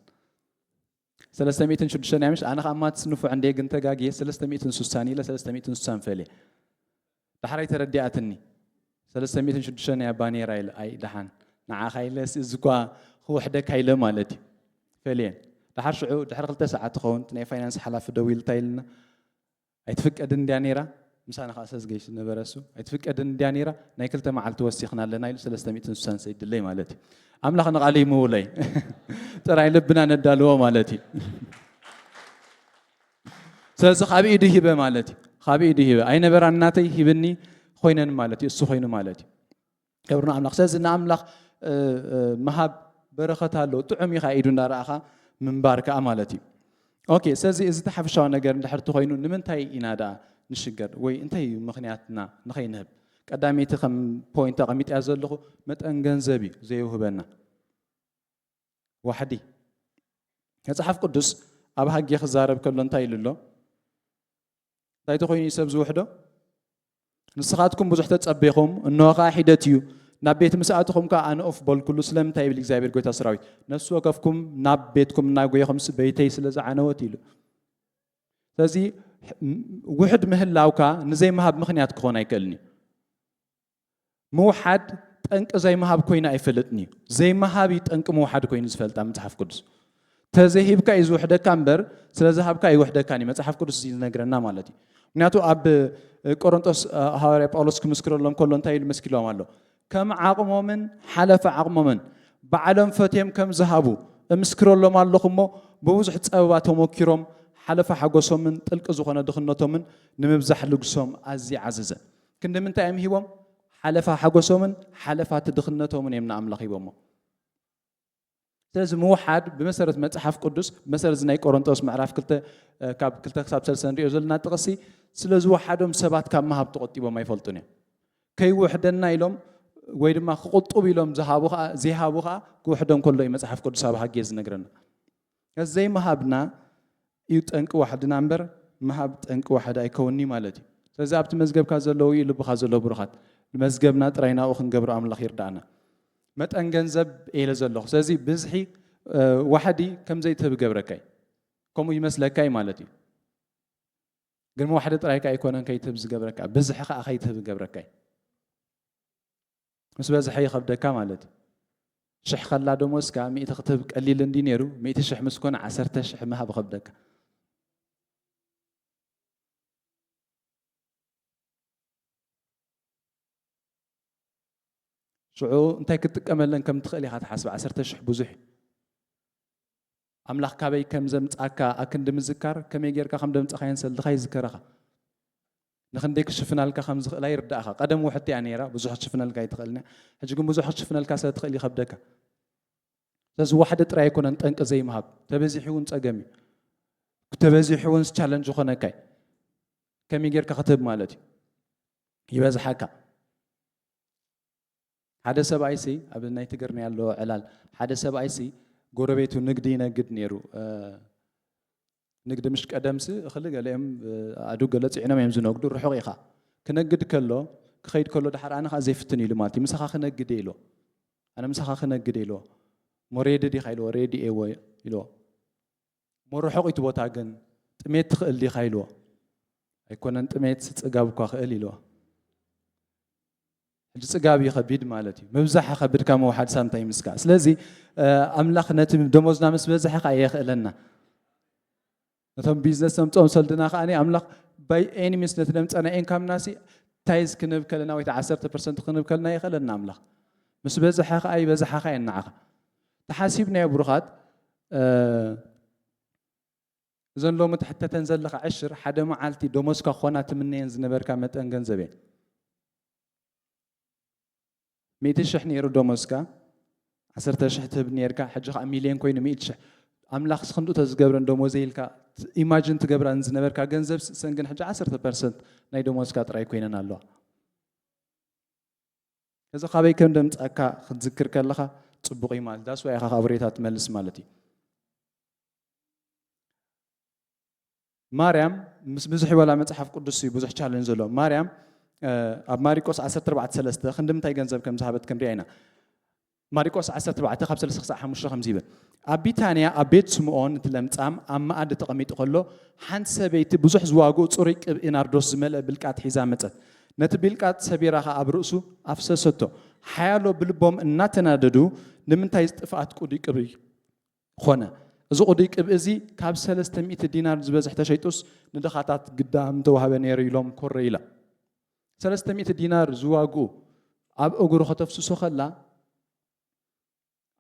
ሰለስተ ሚእትን ሽዱሽተን እያ ምሽ ኣነ ከዓ ማትስ ንፉዕ እንደ ግን ተጋግየ ሰለስተ ሚእትን ሱሳን ኢለ ሰለስተ ሚእትን ሱሳን ፈልየ። ዳሕራይ ተረዲኣትኒ ሰለስተ ሚእትን ሽዱሽተን እያ ባኔራ ኢለ ኣይ ደሓን ንዓኻ ኢለ እዚ እኳ ክውሕደካ ኢለ ማለት እዩ። ፈልየን ዳሓር ሽዑ ድሕሪ ክልተ ሰዓት ትኸውን ናይ ፋይናንስ ሓላፊ ደው ኢልታ ኢልና ኣይትፍቀድን እንድያ ነይራ። ምሳና ከዓ ሰዝገይ ዝነበረ እሱ ኣይትፍቀድን እንድያ ነይራ። ናይ ክልተ መዓልቲ ወሲኽና ኣለና ኢሉ ሰለስተ ሚእትን ሱሳን ሰይድለይ ማለት እዩ። ኣምላኽ ንቓሉ ይምውለይ ጥራይ ልብና ነዳልዎ ማለት እዩ። ስለዚ ካብ ኢዱ ሂበ ማለት እዩ። ካብ ኢዱ ሂበ ኣይነበራን ናተይ ሂብኒ ኮይነን ማለት እዩ። እሱ ኮይኑ ማለት እዩ። ክብሪ ንኣምላኽ። ስለዚ ንኣምላኽ ምሃብ በረኸት ኣለዎ። ጥዑም ኢኻ ኢዱ እንዳረኣኻ ምንባር ከኣ ማለት እዩ። ኦኬ፣ ስለዚ እዚ ተሓፍሻዊ ነገር እንድሕር ትኾይኑ ንምንታይ ኢና ደኣ ንሽገር ወይ እንታይ እዩ ምኽንያትና ንኸይንህብ? ቀዳመይቲ ከም ፖይንት ኣቐሚጥያ ዘለኹ መጠን ገንዘብ እዩ ዘይውህበና። ዋሕዲ መጽሓፍ ቅዱስ ኣብ ሃጌ ክዛረብ ከሎ እንታይ ኢሉ ኣሎ? እንታይ ተኾይኑ እዩ ሰብ ዝውሕዶ? ንስኻትኩም ብዙሕ ተጸቤኹም፣ እንሆ ኸኣ ሒደት እዩ፣ ናብ ቤት ምስ ኣተኹም ከኣ ኣነ ኡፍ በልኩሉ። ስለምንታይ ይብል እግዚኣብሔር ጎይታ ሰራዊት፣ ነፍሲ ወከፍኩም ናብ ቤትኩም እናጎየኹምስ በይተይ ስለ ዝዓነወት ኢሉ። ስለዚ ውሕድ ምህላውካ ንዘይምሃብ ምኽንያት ክኾን ኣይክእልን እዩ። ምውሓድ ጠንቂ ዘይምሃብ ኮይኑ ኣይፈልጥን እዩ። ዘይምሃብ እዩ ጠንቂ ምውሓድ ኮይኑ ዝፈልጣ መጽሓፍ ቅዱስ። ተዘይሂብካ እዩ ዝውሕደካ እምበር፣ ስለ ዝሃብካ ኣይውሕደካን እዩ። መጽሓፍ ቅዱስ እዚ ዝነግረና ማለት እዩ። ምክንያቱ ኣብ ቆሮንቶስ ሃዋርያ ጳውሎስ ክምስክረሎም ከሎ እንታይ ኢሉ መስኪሎም ኣሎ? ከም ዓቕሞምን ሓለፈ ዓቕሞምን ባዕሎም ፈትዮም ከም ዝሃቡ እምስክረሎም ኣለኹ እሞ፣ ብብዙሕ ጸበባ ተሞኪሮም ሓለፈ ሓጎሶምን ጥልቂ ዝኾነ ድኽነቶምን ንምብዛሕ ልግሶም ኣዝዩ ዓዘዘ። ክንዲ ምንታይ እዮም ሂቦም? ሓለፋ ሓጎሶምን ሓለፋ እቲ ድኽነቶምን እዮም ንኣምላኽ ሂቦሞ። ስለዚ ምውሓድ ብመሰረት መጽሓፍ ቅዱስ፣ ብመሰረት እዚ ናይ ቆሮንቶስ ምዕራፍ ክልተ፣ እ፣ ካብ ክልተ ክሳብ ሰለስተ ንሪኦ ዘለና ጥቕሲ፣ ስለ ዝወሓዶም ሰባት ካብ ምሃብ ተቖጢቦም ኣይፈልጡን እዮም። ከይውሕደና ኢሎም ወይ ድማ ክቑጥቡ ኢሎም ዝሃቡ ኸኣ፣ ዘይሃቡ ኸኣ ክውሕዶም ከሎ እዩ መጽሓፍ ቅዱስ ኣብ ሃጌ ዝነግረና። ዘይምሃብና እዩ ጠንቂ ዋሕድና እምበር፣ ምሃብ ጠንቂ ዋሕዲ ኣይከውን'ዩ ማለት እዩ። ስለዚ ኣብቲ መዝገብካ ዘለዉ እዩ ልብኻ ዘሎ ብሩኻት። መዝገብና ጥራይ ናብኡ ክንገብሮ ኣምላኽ ይርዳእና። መጠን ገንዘብ ኢለ ዘለኹ። ስለዚ ብዝሒ፣ እ፣ ዋሕዲ ከም ዘይትህብ ይገብረካ እዩ። ከምኡ ይመስለካ እዩ ማለት እዩ። ግን ዋሕዲ ጥራይ ከኣ ኣይኮነን ከይትህብ ዝገብረካ፣ ብዝሒ ከኣ ከይትህብ ይገብረካ እዩ። ምስ በዝሐ ይኸብደካ ማለት እዩ። ሽሕ ከላ ደሞዝካ ሚእቲ ክትህብ ቀሊል እንዲ ነይሩ፣ ሚእቲ ሽሕ ምስ ኮነ ዓሰርተ ሽሕ ምሃብ ይኸብደካ። ሽዑ እንታይ ክትጥቀመለን ከም ትኽእል ኢኻ ትሓስብ። ዓሰርተ ሽሕ ብዙሕ እዩ። ኣምላኽ ካበይ ከም ዘምጻካ ኣክንዲ ምዝካር፣ ከመይ ጌርካ ከም ደምጻኻየን ሰልድኻ ይዝከረኻ። ንኽንደይ ክሽፍናልካ ከም ዝኽእላ ይርዳእኻ። ቀደም ውሕቲ እያ ነይራ፣ ብዙሕ ክሽፍነልካ ኣይትኽእልን እያ። ሕጂ ግን ብዙሕ ክሽፍነልካ ስለ ትኽእል ይኸብደካ። ስለዚ ዋሕዲ ጥራይ ኣይኮነን ጠንቂ ዘይምሃብ፣ ተበዚሑ እውን ጸገም እዩ። ተበዚሑ እውን ቻለንጅ ዝኾነካ እዩ። ከመይ ጌርካ ክትህብ ማለት እዩ። ይበዝሓካ። ሓደ ሰብኣይሲ፣ ኣብ ናይ ትግርኛ ኣሎ ዕላል፣ ሓደ ሰብኣይሲ ጎረቤቱ ንግዲ ይነግድ ነይሩ። እ፣ ንግዲ ምሽ ቀደምሲ እኽሊ ገሊኦም፣ እ፣ ኣእዱግ ገለ ጽዒኖም እዮም ዝነግዱ፣ ርሑቕ ኢኻ። ክነግድ ከሎ፣ ክኸይድ ከሎ፣ ደሓር ኣነ ኸኣ ዘይፍትን ኢሉ ማለት እዩ። ምሳኻ ክነግድ እየ ኢልዎ። ኣነ ምሳኻ ክነግድ እየ ኢልዎ። እሞ ሬዲ ዲኻ ኢልዎ፣ ሬዲ እየ እወ ኢልዎ። እሞ ርሑቕ እዩ እቲ ቦታ ግን፣ ጥሜት ትኽእል ዲኻ ኢልዎ። ኣይኮነን ጥሜት፣ ጽጋብ እኳ ክእል ኢልዎ። ሕጂ ጽጋብ እዩ ከቢድ ማለት እዩ። ምብዛሕ ከብድካ ምውሓድ ሳንታ ይምስካ። ስለዚ፣ እ፣ ኣምላኽ ነቲ ደሞዝና ምስ በዝሐ ከኣ የኽእለና። ነቶም ቢዝነስ ነምጽኦም ሰልድና ከኣ ኣምላኽ ባይ ኤኒ ሚንስ ነቲ ነምጸና ኢንካምናሲ ታይዝ ክንህብ ከለና ወይ ዓሰርተ ፐርሰንት ክንህብ ከለና የኽእለና ኣምላኽ። ምስ በዝሐ ከኣ ይበዝሓኻ እየን ንዓኻ። ተሓሲብናዮ ብሩኻት፣ እ፣ እዘን ሎሚ ትሕተተን ዘለኻ ዕሽር ሓደ መዓልቲ ደሞዝካ ክኾና ትምነየን ዝነበርካ መጠን ገንዘብ እየን። ሚእቲ ሽሕ ነይሩ ደሞዝካ፣ ዓሰርተ ሽሕ ትህብ ነይርካ፣ ሕጂ ኸኣ ሚልዮን ኮይኑ ሚእቲ ሽሕ። ኣምላኽስ ክንድኡ ተዝገብረን ደሞዘይ ኢልካ ኢማጅን ትገብረን ዝነበርካ ገንዘብ፣ እሰን ግን ሕጂ ዓሰርተ ፐርሰንት ናይ ደሞዝካ ጥራይ ኮይነን ኣለዋ። እዚ ካበይ ከም ደምጻካ ክትዝክር ከለኻ ጽቡቕ እዩ ማለት። ዳስ ዋይ ኢኻ ካብ ሬታ ትመልስ ማለት እዩ። ማርያም ምስ ብዙሕ ይበላ መጽሓፍ ቅዱስ እዩ ብዙሕ ቻለንጅ ዘሎ። ማርያም፣ እ፣ ኣብ ማሪቆስ ዓሰርተ ኣርባዕተ ሰለስተ ክንዲ ምንታይ ገንዘብ ከም ዝሃበት ክንሪኣ ኢና። ማሪቆስ ዓሰርተ ኣርባዕተ ካብ ሰለስተ ክሳዕ ሓሙሽተ ከምዚ ይብል። ኣብ ቢታንያ ኣብ ቤት ስምዖን እቲ ለምጻም ኣብ መኣዲ ተቐሚጡ ከሎ፣ ሓንቲ ሰበይቲ ብዙሕ ዝዋግኡ ጽሩይ ቅብኢ ናርዶስ ዝመልአ ብልቃጥ ሒዛ መጸት። ነቲ ብልቃጥ ሰቢራ ኸኣ ኣብ ርእሱ ኣፍሰሰቶ። ሓያሎ ብልቦም እናተናደዱ፣ ንምንታይ እዚ ጥፍኣት ቅዱይ ቅብኢ ኾነ? እዚ ቅዱይ ቅብኢ እዚ ካብ ሰለስተ ሚእቲ ዲናር ዝበዝሕ ተሸይጡስ ንድኻታት ግዳ ምተዋህበ ነይሩ ኢሎም ኮረይ ኢላ። ሰለስተ ሚእቲ ዲናር ዝዋግኡ ኣብ እግሩ ከተፍስሶ ከላ፣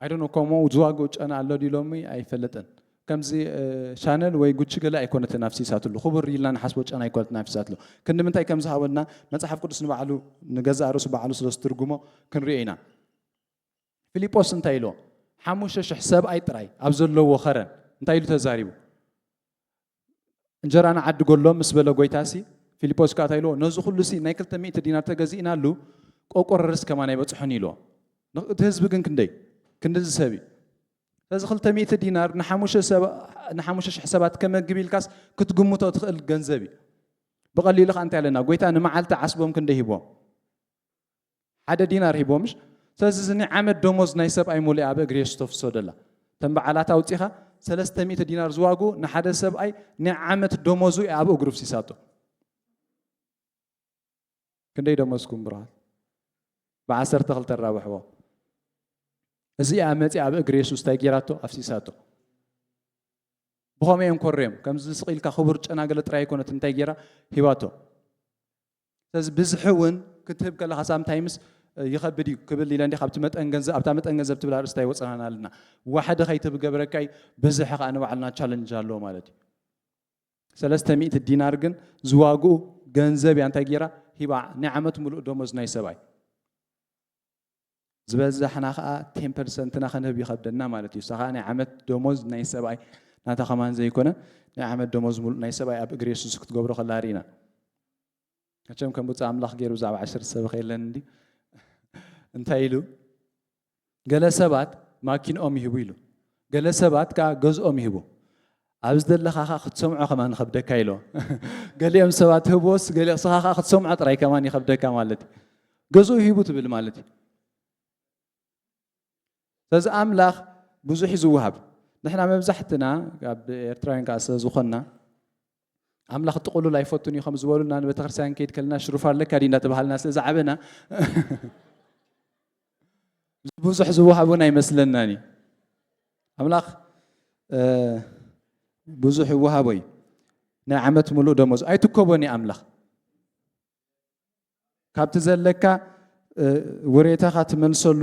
I don't know፣ ከምኡ ዝዋግኡ ጨና ኣሎ ድዩ ሎሚ ኣይፈለጥን። ከምዚ፣ እ፣ ሻነል ወይ ጉቺ ገለ ኣይኮነትን ኣፍሲሳትሉ። ክቡር ኢልና ንሓስቦ ጨና ኣይኮነትን ኣፍሲሳትሉ። ክንዲ ምንታይ ከም ዝሃበና መጽሓፍ ቅዱስ ንባዕሉ፣ ንገዛእ ርእሱ ባዕሉ ስለ ዝትርጉሞ ክንሪኦ ኢና። ፊልጶስ እንታይ ኢልዎ? ሓሙሽተ ሽሕ ሰብኣይ ጥራይ ኣብ ዘለዎ ኸረን እንታይ ኢሉ ተዛሪቡ? እንጀራ ንዓድጎሎም ምስ በለ ጎይታሲ፣ ፊልጶስ ከኣ እንታይ ኢልዎ? ነዚ ኩሉሲ ናይ ክልተ ሚእቲ ዲናር ተገዚእናሉ፣ ቆቆረርስ ከማን ኣይበጽሖን ኢልዎ። ን-፣ እቲ ህዝቢ ግን ክንደይ? ክንድዚ ሰብ እዩ። ስለዚ ክልተ ሚእቲ ዲናር ንሓሙሽተ ሰብ-፣ ንሓሙሽተ ሽሕ ሰባት ከመግብ ኢልካስ ክትግምቶ ትኽእል ገንዘብ እዩ። ብቐሊሉ ከኣ እንታይ ኣለና? ጎይታ ንመዓልቲ ዓስቦም ክንደይ ሂቦም? ሓደ ዲናር ሂቦምሽ፣ ስለዚ እዚ ናይ ዓመት ደሞዝ ናይ ሰብኣይ ሙሉ ኣብ እግሪ የሱስ ተፍስሶ ደላ። እተን በዓላት ኣውጺኻ ሰለስተ ሚእቲ ዲናር ዝዋግኡ ንሓደ ሰብኣይ ናይ ዓመት ደሞዙ እያ ኣብ እግሩ ፍሲሳቶ። ክንደይ ደሞዝኩም ብርሃት? ብዓሰርተ ክልተ ራብሕዎ። እዚኣ መፂኣ ኣብ እግሪ የሱስ እንታይ ገይራቶ? ኣፍሲሳቶ። ብኸምኡ እዮም ኮርዮም። ከምዚ ስቕ ኢልካ ክቡር ጨና ገለ ጥራይ ኣይኮነት እንታይ ገይራ ሂባቶ። ስለዚ ብዝሒ እውን ክትህብ ከለኻ ሳምታይምስ ይኸብድ እዩ ክብል ኢለ እንዲ ካብቲ መጠን ገንዘብ ኣብታ መጠን ገንዘብ ትብል ኣርእስታ ይወፅናና ኣለና። ዋሕዲ ከይትህብ ገብረካይ ብዝሒ ከዓ ንባዕልና ቻለንጅ ኣለዎ ማለት እዩ። ሰለስተ ሚእቲ ዲናር ግን ዝዋግኡ ገንዘብ እያ እንታይ ገይራ ሂባ ናይ ዓመት ሙሉእ ደሞዝ ናይ ሰብኣይ ዝበዛሕና ከዓ ቴን ፐርሰንትና ክንህብ ይኸብደና ማለት እዩ። እሳ ከዓ ናይ ዓመት ደሞዝ ናይ ሰብኣይ ናታ ከማን ዘይኮነ ናይ ዓመት ደሞዝ ሙሉእ ናይ ሰብኣይ ኣብ እግሪ የሱስ ክትገብሮ ከላ ርኢና። መቸም ከም ብፁዕ ኣምላኽ ገይሩ ብዛዕባ ዓሰርተ ሰብ ከየለን እንዲ እንታይ ኢሉ? ገለ ሰባት ማኪንኦም ይህቡ ኢሉ፣ ገለ ሰባት ከዓ ገዝኦም ይህቡ። ኣብዚ ዘለኻ ከዓ ክትሰምዖ ከማን ይኸብደካ ኢሎ። ገሊኦም ሰባት ህብዎስ ገሊኦም ስኻ ከዓ ክትሰምዖ ጥራይ ከማን ይኸብደካ ማለት እዩ። ገዝኡ ሂቡ ትብል ማለት እዩ። ስለዚ ኣምላኽ ብዙሕ እዩ ዝወሃብ። ንሕና መብዛሕትና ኣብ ኤርትራውያን ከዓ ስለ ዝኾንና ኣምላኽ ጥቕሉል ኣይፈቱን እዩ ከም ዝበሉና ንቤተክርስትያን ከይድ ከለና ሽሩፍ ኣለካ ድዩ እንዳተባሃልና ስለ ዝዓበና ብዙሕ ዝወሃቡን ኣይመስለናን እዩ። ኣምላኽ ብዙሕ ይወሃቦ እዩ። ናይ ዓመት ሙሉእ ደሞዝ ኣይትከቦን እዩ ኣምላኽ ካብቲ ዘለካ ውሬታኻ ትመልሰሉ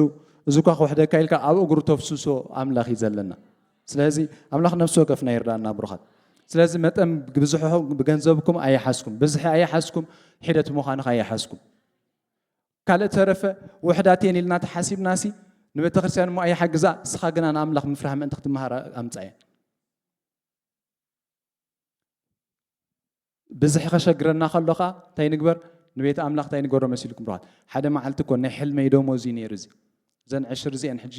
እዚ እኳ ክውሕደካ ኢልካ ኣብ እግሩ ተፍስሶ ኣምላኽ እዩ ዘለና። ስለዚ ኣምላኽ ነፍሲ ወከፍና ይርዳና ብሩኻት። ስለዚ መጠን ብዝሕኹም ብገንዘብኩም ኣይሓዝኩም፣ ብዝሒ ኣይሓዝኩም፣ ሒደት ምዃንኻ ኣይሓዝኩም። ካልእ ተረፈ ውሕዳት እየን ኢልና ተሓሲብናሲ ንቤተ ክርስቲያን እሞ ኣይሓግዛ፣ እስኻ ግና ንኣምላኽ ምፍራህ ምእንቲ ክትመሃር ኣምጻ እየን። ብዝሒ ከሸግረና ከሎ ኸዓ እንታይ ንግበር? ንቤት ኣምላኽ እንታይ ንገሮ መሲልኩም ብርሃት? ሓደ መዓልቲ እኮ ናይ ሕልመይ ደሞዝ እዩ ነይሩ እዚ። እዘን ዕሽር እዚአን ሕጂ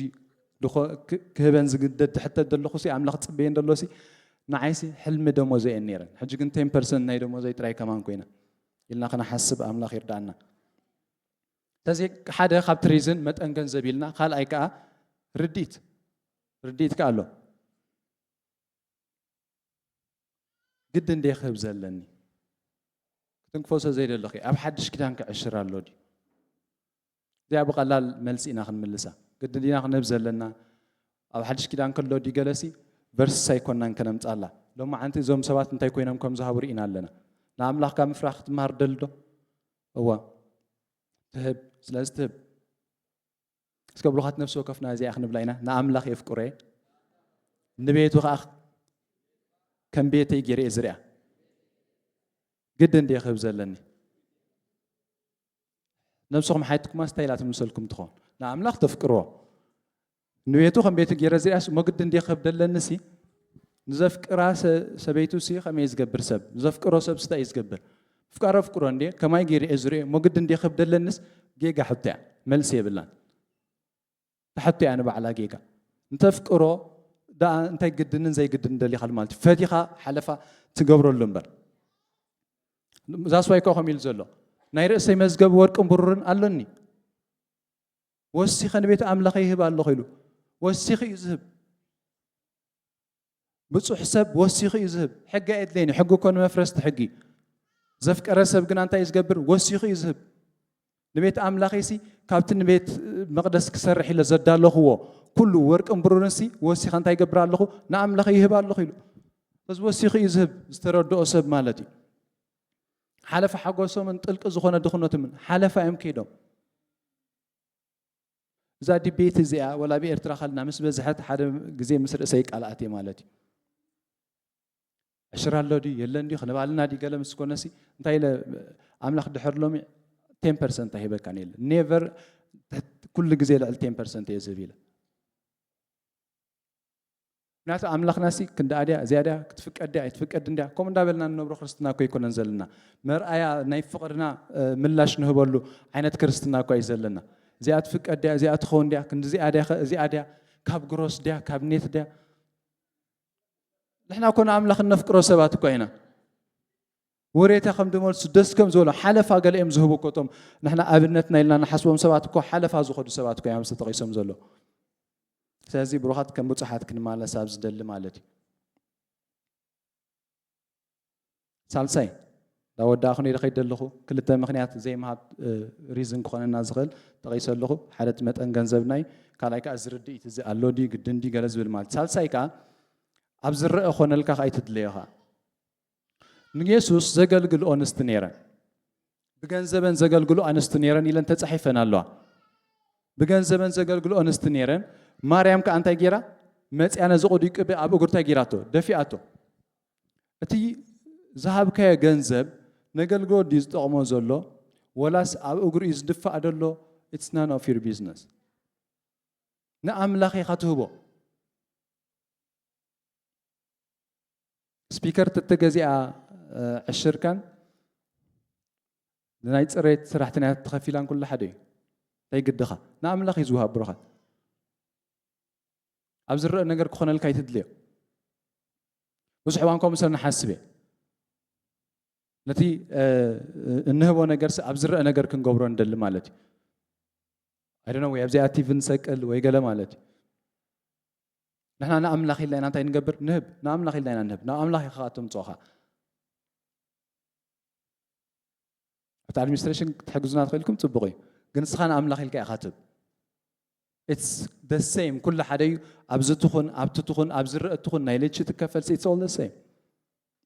ድኾ-፣ ክ-፣ ክህበን ዝግደድ ድሕተት ዘለኹ ሲ ኣምላኽ ጽበየን ደሎ ሲ ንዓይሲ ሕልሚ ደሞዘ እየን ነይረን። ሕጂ ግን ቴን ፐርሰንት ናይ ደሞዘይ ጥራይ ከማን ኮይና ኢልና ክንሓስብ ኣምላኽ ይርዳእና። ስለዚ ሓደ ካብቲ ሪዝን መጠን ገንዘብ ኢልና፣ ካልኣይ ከዓ ርድኢት፣ ርድኢት ከዓ ኣሎ። ግዲ እንዴ ክህብ ዘለኒ? ክትንክፎ ስለ ዘይደለኹ ኣብ ሓድሽ ኪዳን ክዕሽር ኣሎ ድዩ? እዚኣ ብቐላል መልሲ ኢና ክንምልሳ። ግዲ ዲና ክንህብ ዘለና? ኣብ ሓድሽ ኪዳን ከሎ ድዩ ገለሲ ቨርስስ ኣይኮናን ከነምጻላ። ሎማዓንቲ እዞም ሰባት እንታይ ኮይኖም ከም ዝሃቡ ርኢና ኣለና። ንኣምላኽካ ምፍራህ ክትምሃር ደሊ ዶ? እዋ ትህብ። ስለዚ ትህብ። እስከ ብሩኻት ነፍሲ ወከፍና እዚኣ ክንብላ ኢና። ንኣምላኽ የፍቅሮ እየ፣ ንቤቱ ኸዓ ከም ቤተይ ገይረ እየ ዝሪኣ። ግዲ እንድየ ክህብ ዘለኒ። ነብስኹም ሓይትኩማስ እንታይ ኢላ ትምልሰልኩም ትኾን? ንኣምላኽ ተፍቅርዎ። ንቤቱ ከም ቤቱ ገይረ ዝሪኣስ እሞ ግዲ እንድየ ክህብ ደለኒ ሲ ንዘፍቅራ ሰ-፣ ሰበይቱ ሲ ከመይ ዝገብር ሰብ? ንዘፍቅሮ ሰብ ስታይ እዩ ዝገብር? ፍቃር ኣፍቅሮ እንድየ ከማይ ገይረ እየ ዝሪኦ እሞ ግዲ እንድየ ክህብ ደለንስ ጌጋ ሕቶ እያ። መልሲ የብላን። ትሓቶ እያ ንባዕላ ጌጋ። እንተፍቅሮ ደኣ እንታይ ግድንን ዘይግድንን ደሊኻሉ ማለት እዩ። ፈቲኻ ሓለፋ ትገብረሉ እምበር። ዛስዋይ እኮ ከምኡ ኢሉ ዘሎ ናይ ርእሰይ መዝገብ ወርቅን ብሩርን ኣሎኒ። ወሲኸ ንቤት ኣምላኸ ይህብ ኣለኹ ኢሉ። ወሲኹ እዩ ዝህብ። ብጹሕ ሰብ ወሲኹ እዩ ዝህብ። ሕጊ ኣየድልየን እዩ። ሕጊ እኮ ንመፍረስቲ ሕጊ እዩ። ዘፍቀረ ሰብ ግና እንታይ እዩ ዝገብር? ወሲኹ እዩ ዝህብ። ንቤት ኣምላኸይሲ ካብቲ ንቤት መቕደስ ክሰርሕ ኢለ ዘዳለኽዎ ኩሉ ወርቅን ብሩርንሲ ወሲኸ እንታይ ይገብር ኣለኹ? ንኣምላኸይ ይህብ ኣለኹ ኢሉ። እዚ ወሲኹ እዩ ዝህብ ዝተረድኦ ሰብ ማለት እዩ። ሓለፈ ሓጎሶምን ጥልቂ ዝኾነ ድኽነቶምን ሓለፋ እዮም ከይዶም። እዛ ዲቤት እዚኣ ወላ ኣብ ኤርትራ ከልና ምስ በዝሐት ሓደ ግዜ ምስ ርእሰይ ይቃላኣት እየ ማለት እዩ። ዕሽር ኣሎ ድዩ የለን ድዩ ክንባልና ድዩ ገለ ምስ ኮነሲ እንታይ ኢለ ኣምላኽ ድሕር ሎሚ ቴን ፐርሰንት ኣይህበካን የለ ኔቨር ኩሉ ግዜ ልዕሊ ቴን ፐርሰንት እየ ዝህብ ኢለ። ምክንያቱ ኣምላኽናሲ ክንድኣ ድያ እዚኣ ድያ ክትፍቀድ ድያ ኣይትፍቀድ እንድያ ከምኡ እንዳበልና ንነብሮ ክርስትና እኮ ኣይኮነን ዘለና። መርኣያ ናይ ፍቕርና ምላሽ ንህበሉ ዓይነት ክርስትና እኮ እዩ ዘለና። እዚኣ ትፍቀድ ድያ እዚኣ ትኸውን ድያ ክንዲ እዚኣ ድያ እዚኣ ድያ ካብ ግሮስ ድያ ካብ ኔት ድያ? ንሕና እኮ ንኣምላኽ እነፍቅሮ ሰባት እኮ ኢና። ወሬታ ከም ዝመልሱ ደስ ከም ዝበሎ ሓለፋ ገለ እዮም ዝህቡ እኮ። እቶም ንሕና ኣብነትና ኢልና ንሓስቦም ሰባት እኮ ሓለፋ ዝኸዱ ሰባት እኮ እዮም ተጠቒሶም ዘሎ። ስለዚ ብሩኻት ከም ብፁሓት ክንማለስ ኣብ ዝደሊ ማለት እዩ። ሳልሳይ፣ እንዳወዳእኹ ነይረ ከይድ ዘለኹ፣ ክልተ ምኽንያት ዘይምሃብ ሪዝን ክኾነና ዝኽእል ጠቒሰ ኣለኹ። ሓደ እቲ መጠን ገንዘብና እዩ፣ ካልኣይ ከዓ እዚ ርድኢት እዚ ኣሎ ድዩ ግድን ድዩ ገለ ዝብል ማለት። ሳልሳይ ከዓ ኣብ ዝረአ ኮነልካ ከዓ ኣይትድለዮ ከዓ። ንየሱስ ዘገልግልኦ ኣንስቲ ነይረን፣ ብገንዘበን ዘገልግልኦ ኣንስቲ ነይረን ኢለን ተጻሒፈን ኣለዋ። ብገንዘበን ዘገልግልኦ ኣንስቲ ነይረን። ማርያም ከዓ እንታይ ገይራ? መጽያ ነዚ ቆዲቁ ኣብ እግሩ እንታይ ገይራቶ? ደፊኣቶ። እቲ ዝሃብካዮ ገንዘብ ነገልግሎት ድዩ ዝጠቕሞ ዘሎ? ወላስ ኣብ እግሩ እዩ ዝድፋእ ዘሎ? It's none of your business። ንኣምላኽ ኢኻ ትህቦ። ስፒከር ተተገዚኣ፣ እ፣ ዕሽርካን ንናይ ጽሬት ሰራሕተኛታት ተኸፊላን ኩሉ ሓደ እዩ። እንታይ ግድኻ? ንኣምላኽ እዩ ዝወሃብ ብሩኻት። ኣብ ዝረአ ነገር ክኾነልካ ኣይትድልዮ። ብዙሕ እዋን ከምኡ ስለ ንሓስብ እየ። ነቲ፣ እ፣ እንህቦ ነገርሲ ኣብ ዝረአ ነገር ክንገብሮ ንደሊ ማለት እዩ። I don't know፣ ወይ ኣብዚኣ ቲቪ ንሰቅል ወይ ገለ ማለት እዩ። ንሕና ንኣምላኽ ኢልና ኢና እንታይ ንገብር? ንህብ። ንኣምላኽ ኢልና ኢና ንህብ። ናብ ኣምላኽ ኢኻ እተምጽኦ ኸኣ። ኣብቲ ኣድሚኒስትሬሽን ክትሕግዙና ትኽእልኩም ጽቡቕ እዩ። ግን ንስኻ ንኣምላኽ ኢልካ ኢኻ ትህብ። It's the same። ኩሉ ሓደ እዩ። ኣብዚ ትኹን፣ ኣብቲ ትኹን፣ ኣብ ዝረአ ትኹን፣ ናይ ልቺ ትከፈልሲ፣ it's all the same።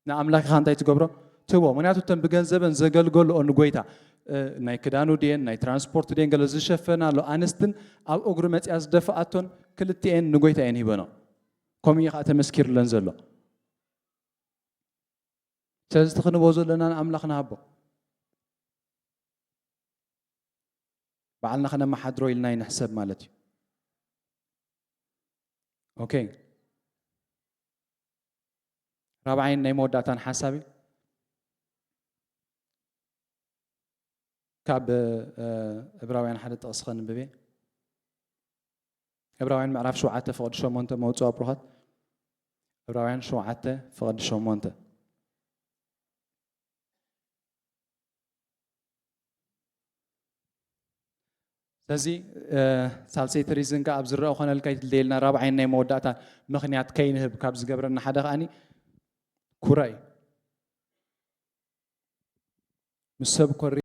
ንኣምላኽ ኢኻ እንታይ ትገብሮ? ትህቦ። ምኽንያቱ እተን ብገንዘበን ዘገልገለኦ ንጎይታ፣ እ፣ ናይ ክዳኑ ድየን፣ ናይ ትራንስፖርት ድየን፣ ገለ ዝሸፈናሉ ኣንስትን ኣብ እግሩ መጽያ ዝደፍኣቶን ክልቲኤን ንጎይታ እየን ሂበኖ። ከምኡ እዩ ኸኣ ተመስኪርለን ዘሎ። ስለዚ እቲ ክንቦ ዘለና ንኣምላኽ ንሃቦ። ባዕልና ከነመሓድሮ ኢልና ይንሕሰብ ማለት እዩ። ኦኬ። ራብዓይን ናይ መወዳእታን ሓሳብ እዩ። ካብ፣ እ፣ ዕብራውያን ሓደ ጥቕሲ ከንብብ እየ። ዕብራውያን ምዕራፍ ሸውዓተ ፍቕዲ ሸሞንተ መውጽኦ ብሩኻት። ዕብራውያን ሸውዓተ ፍቕዲ ሸሞንተ። ስለዚ፣ እ፣ ሳልሰይቲ ሪዝን ከኣ ኣብ ዝረአ ኮነልካ ይትልደየልና። ራብዓይን ናይ መወዳእታ ምኽንያት ከይንህብ ካብ ዝገብረና ሓደ ከኣኒ ኩረ እዩ። ምስ ሰብ ኮሪ-፣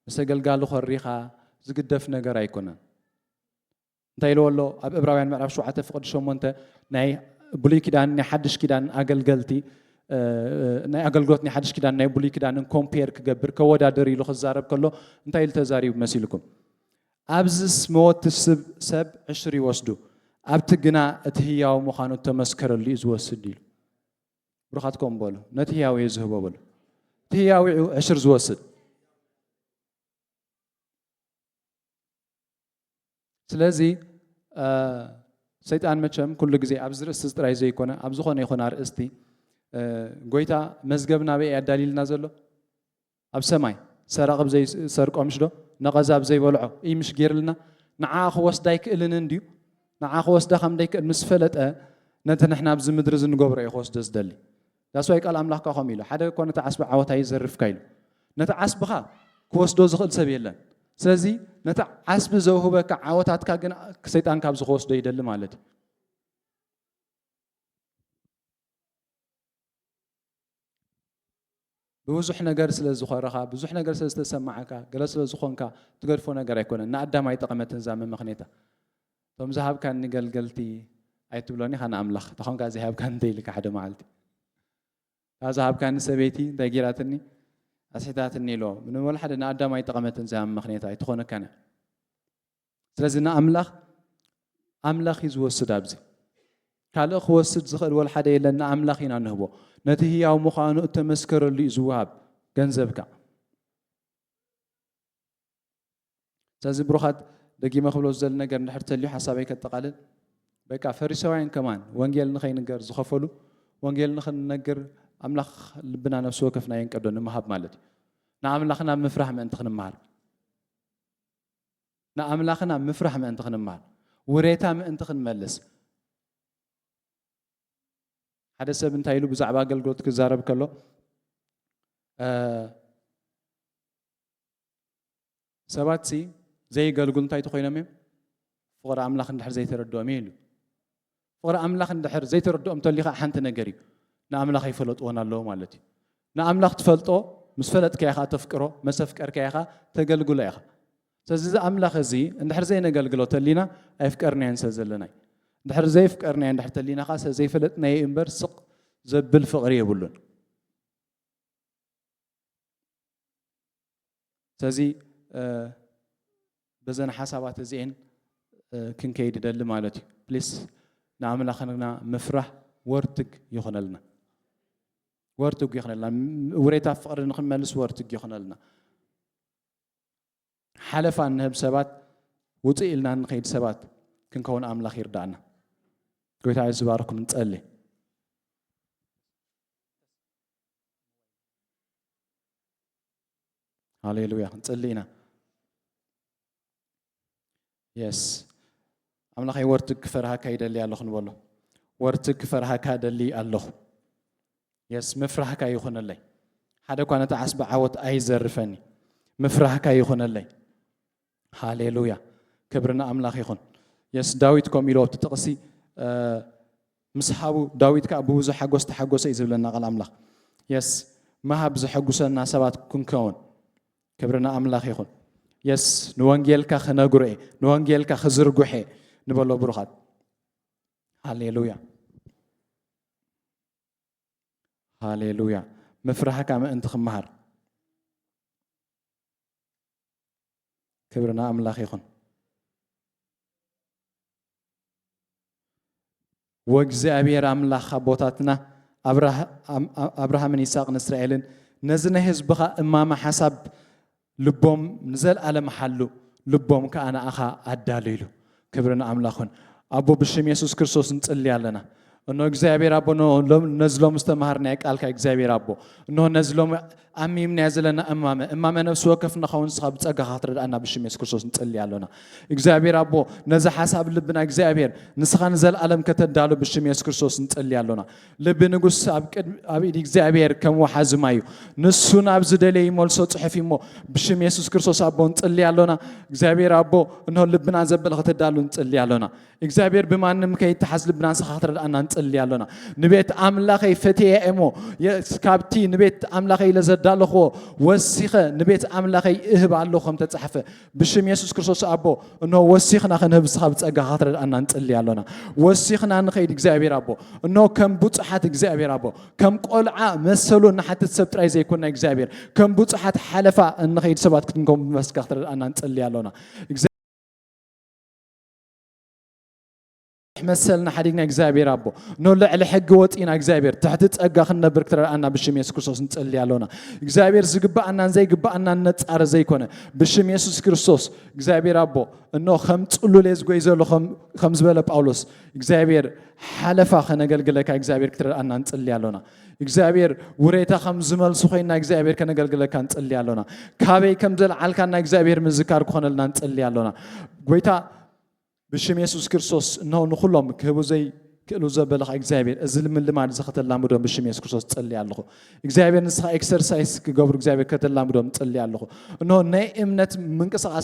ምስ ኣገልጋሊ ኮሪኻ ዝግደፍ ነገር ኣይኮነን። እንታይ ኢልዎ ኣሎ? ኣብ ዕብራውያን ምዕራፍ ሸውዓተ ፍቕዲ ሸሞንተ ናይ ብሉይ ኪዳን ናይ ሓድሽ ኪዳን ኣገልገልቲ፣ እ፣ ናይ ኣገልግሎት ናይ ሓድሽ ኪዳን ናይ ብሉይ ኪዳንን ኮምፔር ክገብር፣ ከወዳድር ኢሉ ክዛረብ ከሎ እንታይ ኢሉ ተዛሪቡ መሲልኩም? ኣብዚስ መወቲ ስብ-፣ ሰብ ዕሽር ይወስዱ፣ ኣብቲ ግና እቲ ህያው ምዃኑ እተመስከረሉ እዩ ዝወስድ ኢሉ። ብሩኻትኩም በሉ፣ ነቲ ህያው እዩ ዝህቦ በሉ። እቲ ህያው እዩ ዕሽር ዝወስድ። ስለዚ፣ እ፣ ሰይጣን መቸም ኩሉ ግዜ ኣብዚ ርእስቲ ጥራይ ዘይኮነ፣ ኣብ ዝኾነ ይኹን ኣርእስቲ፣ እ፣ ጎይታ መዝገብ ናበይ እዩ ኣዳልይልና ዘሎ? ኣብ ሰማይ። ሰራቒ ብዘይሰርቆ ምሽ ዶ? ነቐዛ ብዘይበልዖ እዩ ምሽ ገይርልና? ንዓ ክወስዳ ኣይክእልን እንድዩ? ንዓ ክወስዳ ከም ደይክእል ምስ ፈለጠ፣ ነቲ ንሕና ኣብዚ ምድሪ እዚ ንገብሮ እዩ ክወስዶ ዝደሊ። That's why ቃል ኣምላኽ ከኣ ከምኡ ኢሉ፣ ሓደ እኮ ነቲ ዓስቢ ዓወታ ይዘርፍካ ኢሉ። ነቲ ዓስብኻ ክወስዶ ዝኽእል ሰብ የለን። ስለዚ ነቲ ዓስቢ ዘውህበካ ዓወታትካ ግን ሰይጣን ካብዚ ክወስዶ ይደሊ ማለት እዩ። ብብዙሕ ነገር ስለ ዝኾረኻ፣ ብዙሕ ነገር ስለ ዝተሰማዓካ፣ ገለ ስለ ዝኾንካ ትገድፎ ነገር ኣይኮነን። ንኣዳም ኣይጠቐመትን እዛ መመኽኔታ። እቶም ዝሃብካኒ ገልገልቲ ኣይትብሎን ኢኻ ንኣምላኽ፣ እንተኾንካ ዘይሃብካኒ እንተ ኢልካ ሓደ መዓልቲ። እታ ዝሃብካኒ ሰበይቲ እንታይ ገይራትኒ? ኣስሒታትኒ ኢልዎ። ምንም ወላ ሓደ ንኣዳም ኣይጠቐመትን እዛ መመኽኔታ፣ ኣይትኾነካን እያ። ስለዚ ንኣምላኽ፣ ኣምላኽ እዩ ዝወስድ ኣብዚ። ካልእ ክወስድ ዝኽእል ወላ ሓደ የለን፣ ንኣምላኽ ኢና ንህቦ። ነቲ ህያው ምዃኑ እተመስከረሉ እዩ ዝወሃብ ገንዘብካ። ስለዚ ብሩኻት፣ ደጊመ ክብሎ ዝደሊ ነገር እንድሕር ተልዩ ሓሳበይ ከጠቓልል። በቃ ፈሪሳውያን ከማን ወንጌል ንኸይንገር ዝኸፈሉ፣ ወንጌል ንኽንነግር ኣምላኽ ልብና ነፍሲ ወከፍና የንቀዶ ንምሃብ ማለት እዩ። ንኣምላኽና ምፍራህ ምእንቲ ክንምሃር። ንኣምላኽና ምፍራህ ምእንቲ ክንምሃር፣ ውሬታ ምእንቲ ክንመልስ፣ ሓደ ሰብ እንታይ ኢሉ ብዛዕባ ኣገልግሎት ክዛረብ ከሎ፣ እ፣ ሰባት ሲ ዘይገልግሉ እንታይ ተኾይኖም እዮም? ፍቕሪ ኣምላኽ እንድሕር ዘይተረድኦም እዩ ኢሉ። ፍቕሪ ኣምላኽ እንድሕር ዘይተረድኦም እንተሊኻ ሓንቲ ነገር እዩ። ንኣምላኽ ኣይፈለጥዎን ኣለዉ ማለት እዩ። ንኣምላኽ ትፈልጦ፣ ምስ ፈለጥካዮ ኸዓ ተፍቅሮ፣ መስ ኣፍቀርካዮ ኸዓ ተገልግሎ ኢኻ። ስለዚ እዚ ኣምላኽ እዚ እንድሕር ዘይነገልግሎ ተሊና ኣይፍቀርናዮን ስለ ዘለና እዩ። እንድሕር ዘይፍቀርናዮ እንድሕር ተሊና ኸዓ ስለ ዘይፈለጥናዮ እዩ እምበር ስቕ ዘብል ፍቕሪ የብሉን። ስለዚ፣ እ፣ በዘን ሓሳባት እዚኤን፣ እ፣ ክንከይድ እደሊ ማለት እዩ። ፕሊስ ንኣምላኽና ምፍራሕ ወርትግ ይኹነልና። ወርትግ ይኹነልና። ም-፣ ውሬታ ፍቕሪ ንኽንመልስ ወርትግ ይኹነልና። ሓለፋ እንህብ ሰባት፣ ውፅእ ኢልና እንኸይድ ሰባት ክንከውን ኣምላኽ ይርዳእና። ጎይታ የሱስ ይባርኩም። ንጸሊ። ሃሌሉያ። ክንጽሊ ኢና። የስ። ኣምላኸይ ወርትግ ክፈርሃካ ይደሊ ኣለኹ ንበሎ። ወርትግ ክፈርሃካ ደሊ ኣለኹ። የስ፣ ምፍራህካ ይኹነለይ። ሓደ እኳ ነቲ ዓስቢ ዓወት ኣይዘርፈኒ። ምፍራህካ ይኹነለይ። ሃሌሉያ። ክብሪ ንኣምላኽ ይኹን። የስ፣ ዳዊት ከምኡ ኢሉ ኣብቲ ጥቕሲ፣ እ፣ ምስ ሃቡ፣ ዳዊት ከኣ ብብዙሕ ሓጎስ ተሓጎሰ እዩ ዝብለና ቃል ኣምላኽ። የስ፣ ምሃብ ዘሐጉሰና ሰባት ክንከውን። ክብሪ ንኣምላኽ ይኹን። የስ፣ ንወንጌልካ ክነግሮ እየ፣ ንወንጌልካ ክዝርግሖ እየ ንበሎ ብሩኻት። ሃሌሉያ። ሃሌሉያ። ምፍራህካ ምእንቲ ክመሃር። ክብሪ ንኣምላኽ ይኹን። ወእግዚኣብሔር ኣምላኽ ኣቦታትና ኣብርሃ-፣ ኣም-፣ ኣም-፣ ኣብርሃምን ይስሐቅን እስራኤልን ነዚ ናይ ህዝብኻ እማመ ሓሳብ ልቦም ንዘለኣለም ሓሉ፣ ልቦም ከኣ ንኣኻ ኣዳሉ ኢሉ። ክብሪ ንኣምላኽ ይኹን። ኣቦ ብሽም የሱስ ክርስቶስ ንጽሊ ኣለና። እኖ እግዚኣብሔር ኣቦ፣ እኖ ሎም-፣ ነዚ ሎም ዝተምሃርናዮ ቃልካ እግዚኣብሔር ኣቦ፣ እኖ ነዚ ሎም ኣሚምናዮ ዘለና እማመ፣ እማመ ነፍሲ ወከፍ ንኸውን ንስኻ ብጸጋኻ ክትረድኣና ብሽም የሱስ ክርስቶስ ንጽሊ ኣሎና። እግዚኣብሔር ኣቦ፣ ነዚ ሓሳብ ልብና እግዚኣብሔር ንስኻ ንዘለኣለም ከተዳሉ ብሽም የሱስ ክርስቶስ ንጽሊ ኣሎና። ልቢ ንጉስ ኣብ ቅድ-፣ ኣብ ኢድ እግዚኣብሔር ከም ወሓዚ ማይ እዩ። ንሱ ናብ ዝደለየ ይመልሶ ጽሑፍ እዩ እሞ ብሽም የሱስ ክርስቶስ ኣቦ ንጽሊ ኣሎና። እግዚኣብሔር ኣቦ፣ እንሆ ልብና ዘበለ ከተዳሉ ንጽሊ ኣሎና። እግዚኣብሔር ብማንም ከይተሓዝ ልብና ንስኻ ክትረድኣና ንጽሊ ኣሎና። ንቤት ኣምላኸይ ፈትየ እሞ፣ የስ፣ ካብቲ ንቤት ኣምላኸይ ኢለ ዘዳለኽዎ ወሲኸ ንቤት ኣምላኸይ እህብ ኣለኹ ከም ተጻሕፈ፣ ብሽም የሱስ ክርስቶስ ኣቦ፣ እንሆ ወሲኽና ክንህብ ንስኻ ብጸጋኻ ክትረድኣና ንጽሊ ኣሎና። ወሲኽና ንኸይድ እግዚኣብሔር ኣቦ፣ እንሆ ከም ብጹሓት እግዚኣብሔር ኣቦ፣ ከም ቆልዓ መሰሉ እንሓትት ሰብ ጥራይ ዘይኮንና እግዚኣብሔር፣ ከም ብጹሓት ሓለፋ እንኸይድ ሰባት ክትንከም ብመስጋ ክትረድኣና ንጽሊ ኣሎና። መሰልና ሓዲግና እግዚኣብሔር ኣቦ፣ ኖ ልዕሊ ሕጊ ወፂና እግዚኣብሔር ትሕቲ ፀጋ ክንነብር ክትረድኣና ብሽም የሱስ ክርስቶስ ንፅሊ ኣሎና። እግዚኣብሔር ዝግባኣናን ዘይግባኣናን ነፃሪ ዘይኮነ ብሽም የሱስ ክርስቶስ እግዚኣብሔር ኣቦ፣ እኖ ከም ፅሉል እየ ዝጎይ ዘሎ ከም፣ ከም ዝበለ ጳውሎስ እግዚኣብሔር ሓለፋ ከነገልግለካ እግዚኣብሔር ክትረድኣና ንፅሊ ኣሎና። እግዚኣብሔር ውሬታ ከም ዝመልሱ ኮይና እግዚኣብሔር ከነገልግለካ ንፅሊ ኣሎና። ካበይ ከም ዘልዓልካና እግዚኣብሔር ምዝካር ክኾነልና ንፅሊ ኣሎና። ጎይታ ብሽም የሱስ ክርስቶስ፣ እነሆ ንኹሎም ክህቡ ዘይክእሉ ዘበለኻ እግዚኣብሔር፣ እዚ ልምልማድ እዚ ከተላምዶም ብሽም የሱስ ክርስቶስ ጸሊ ኣለኹ። እግዚኣብሔር ንስኻ ኤክሰርሳይስ ክገብሩ እግዚኣብሔር ከተላምዶም ጸሊ ኣለኹ። እነሆ ናይ እምነት ምንቅስቃስ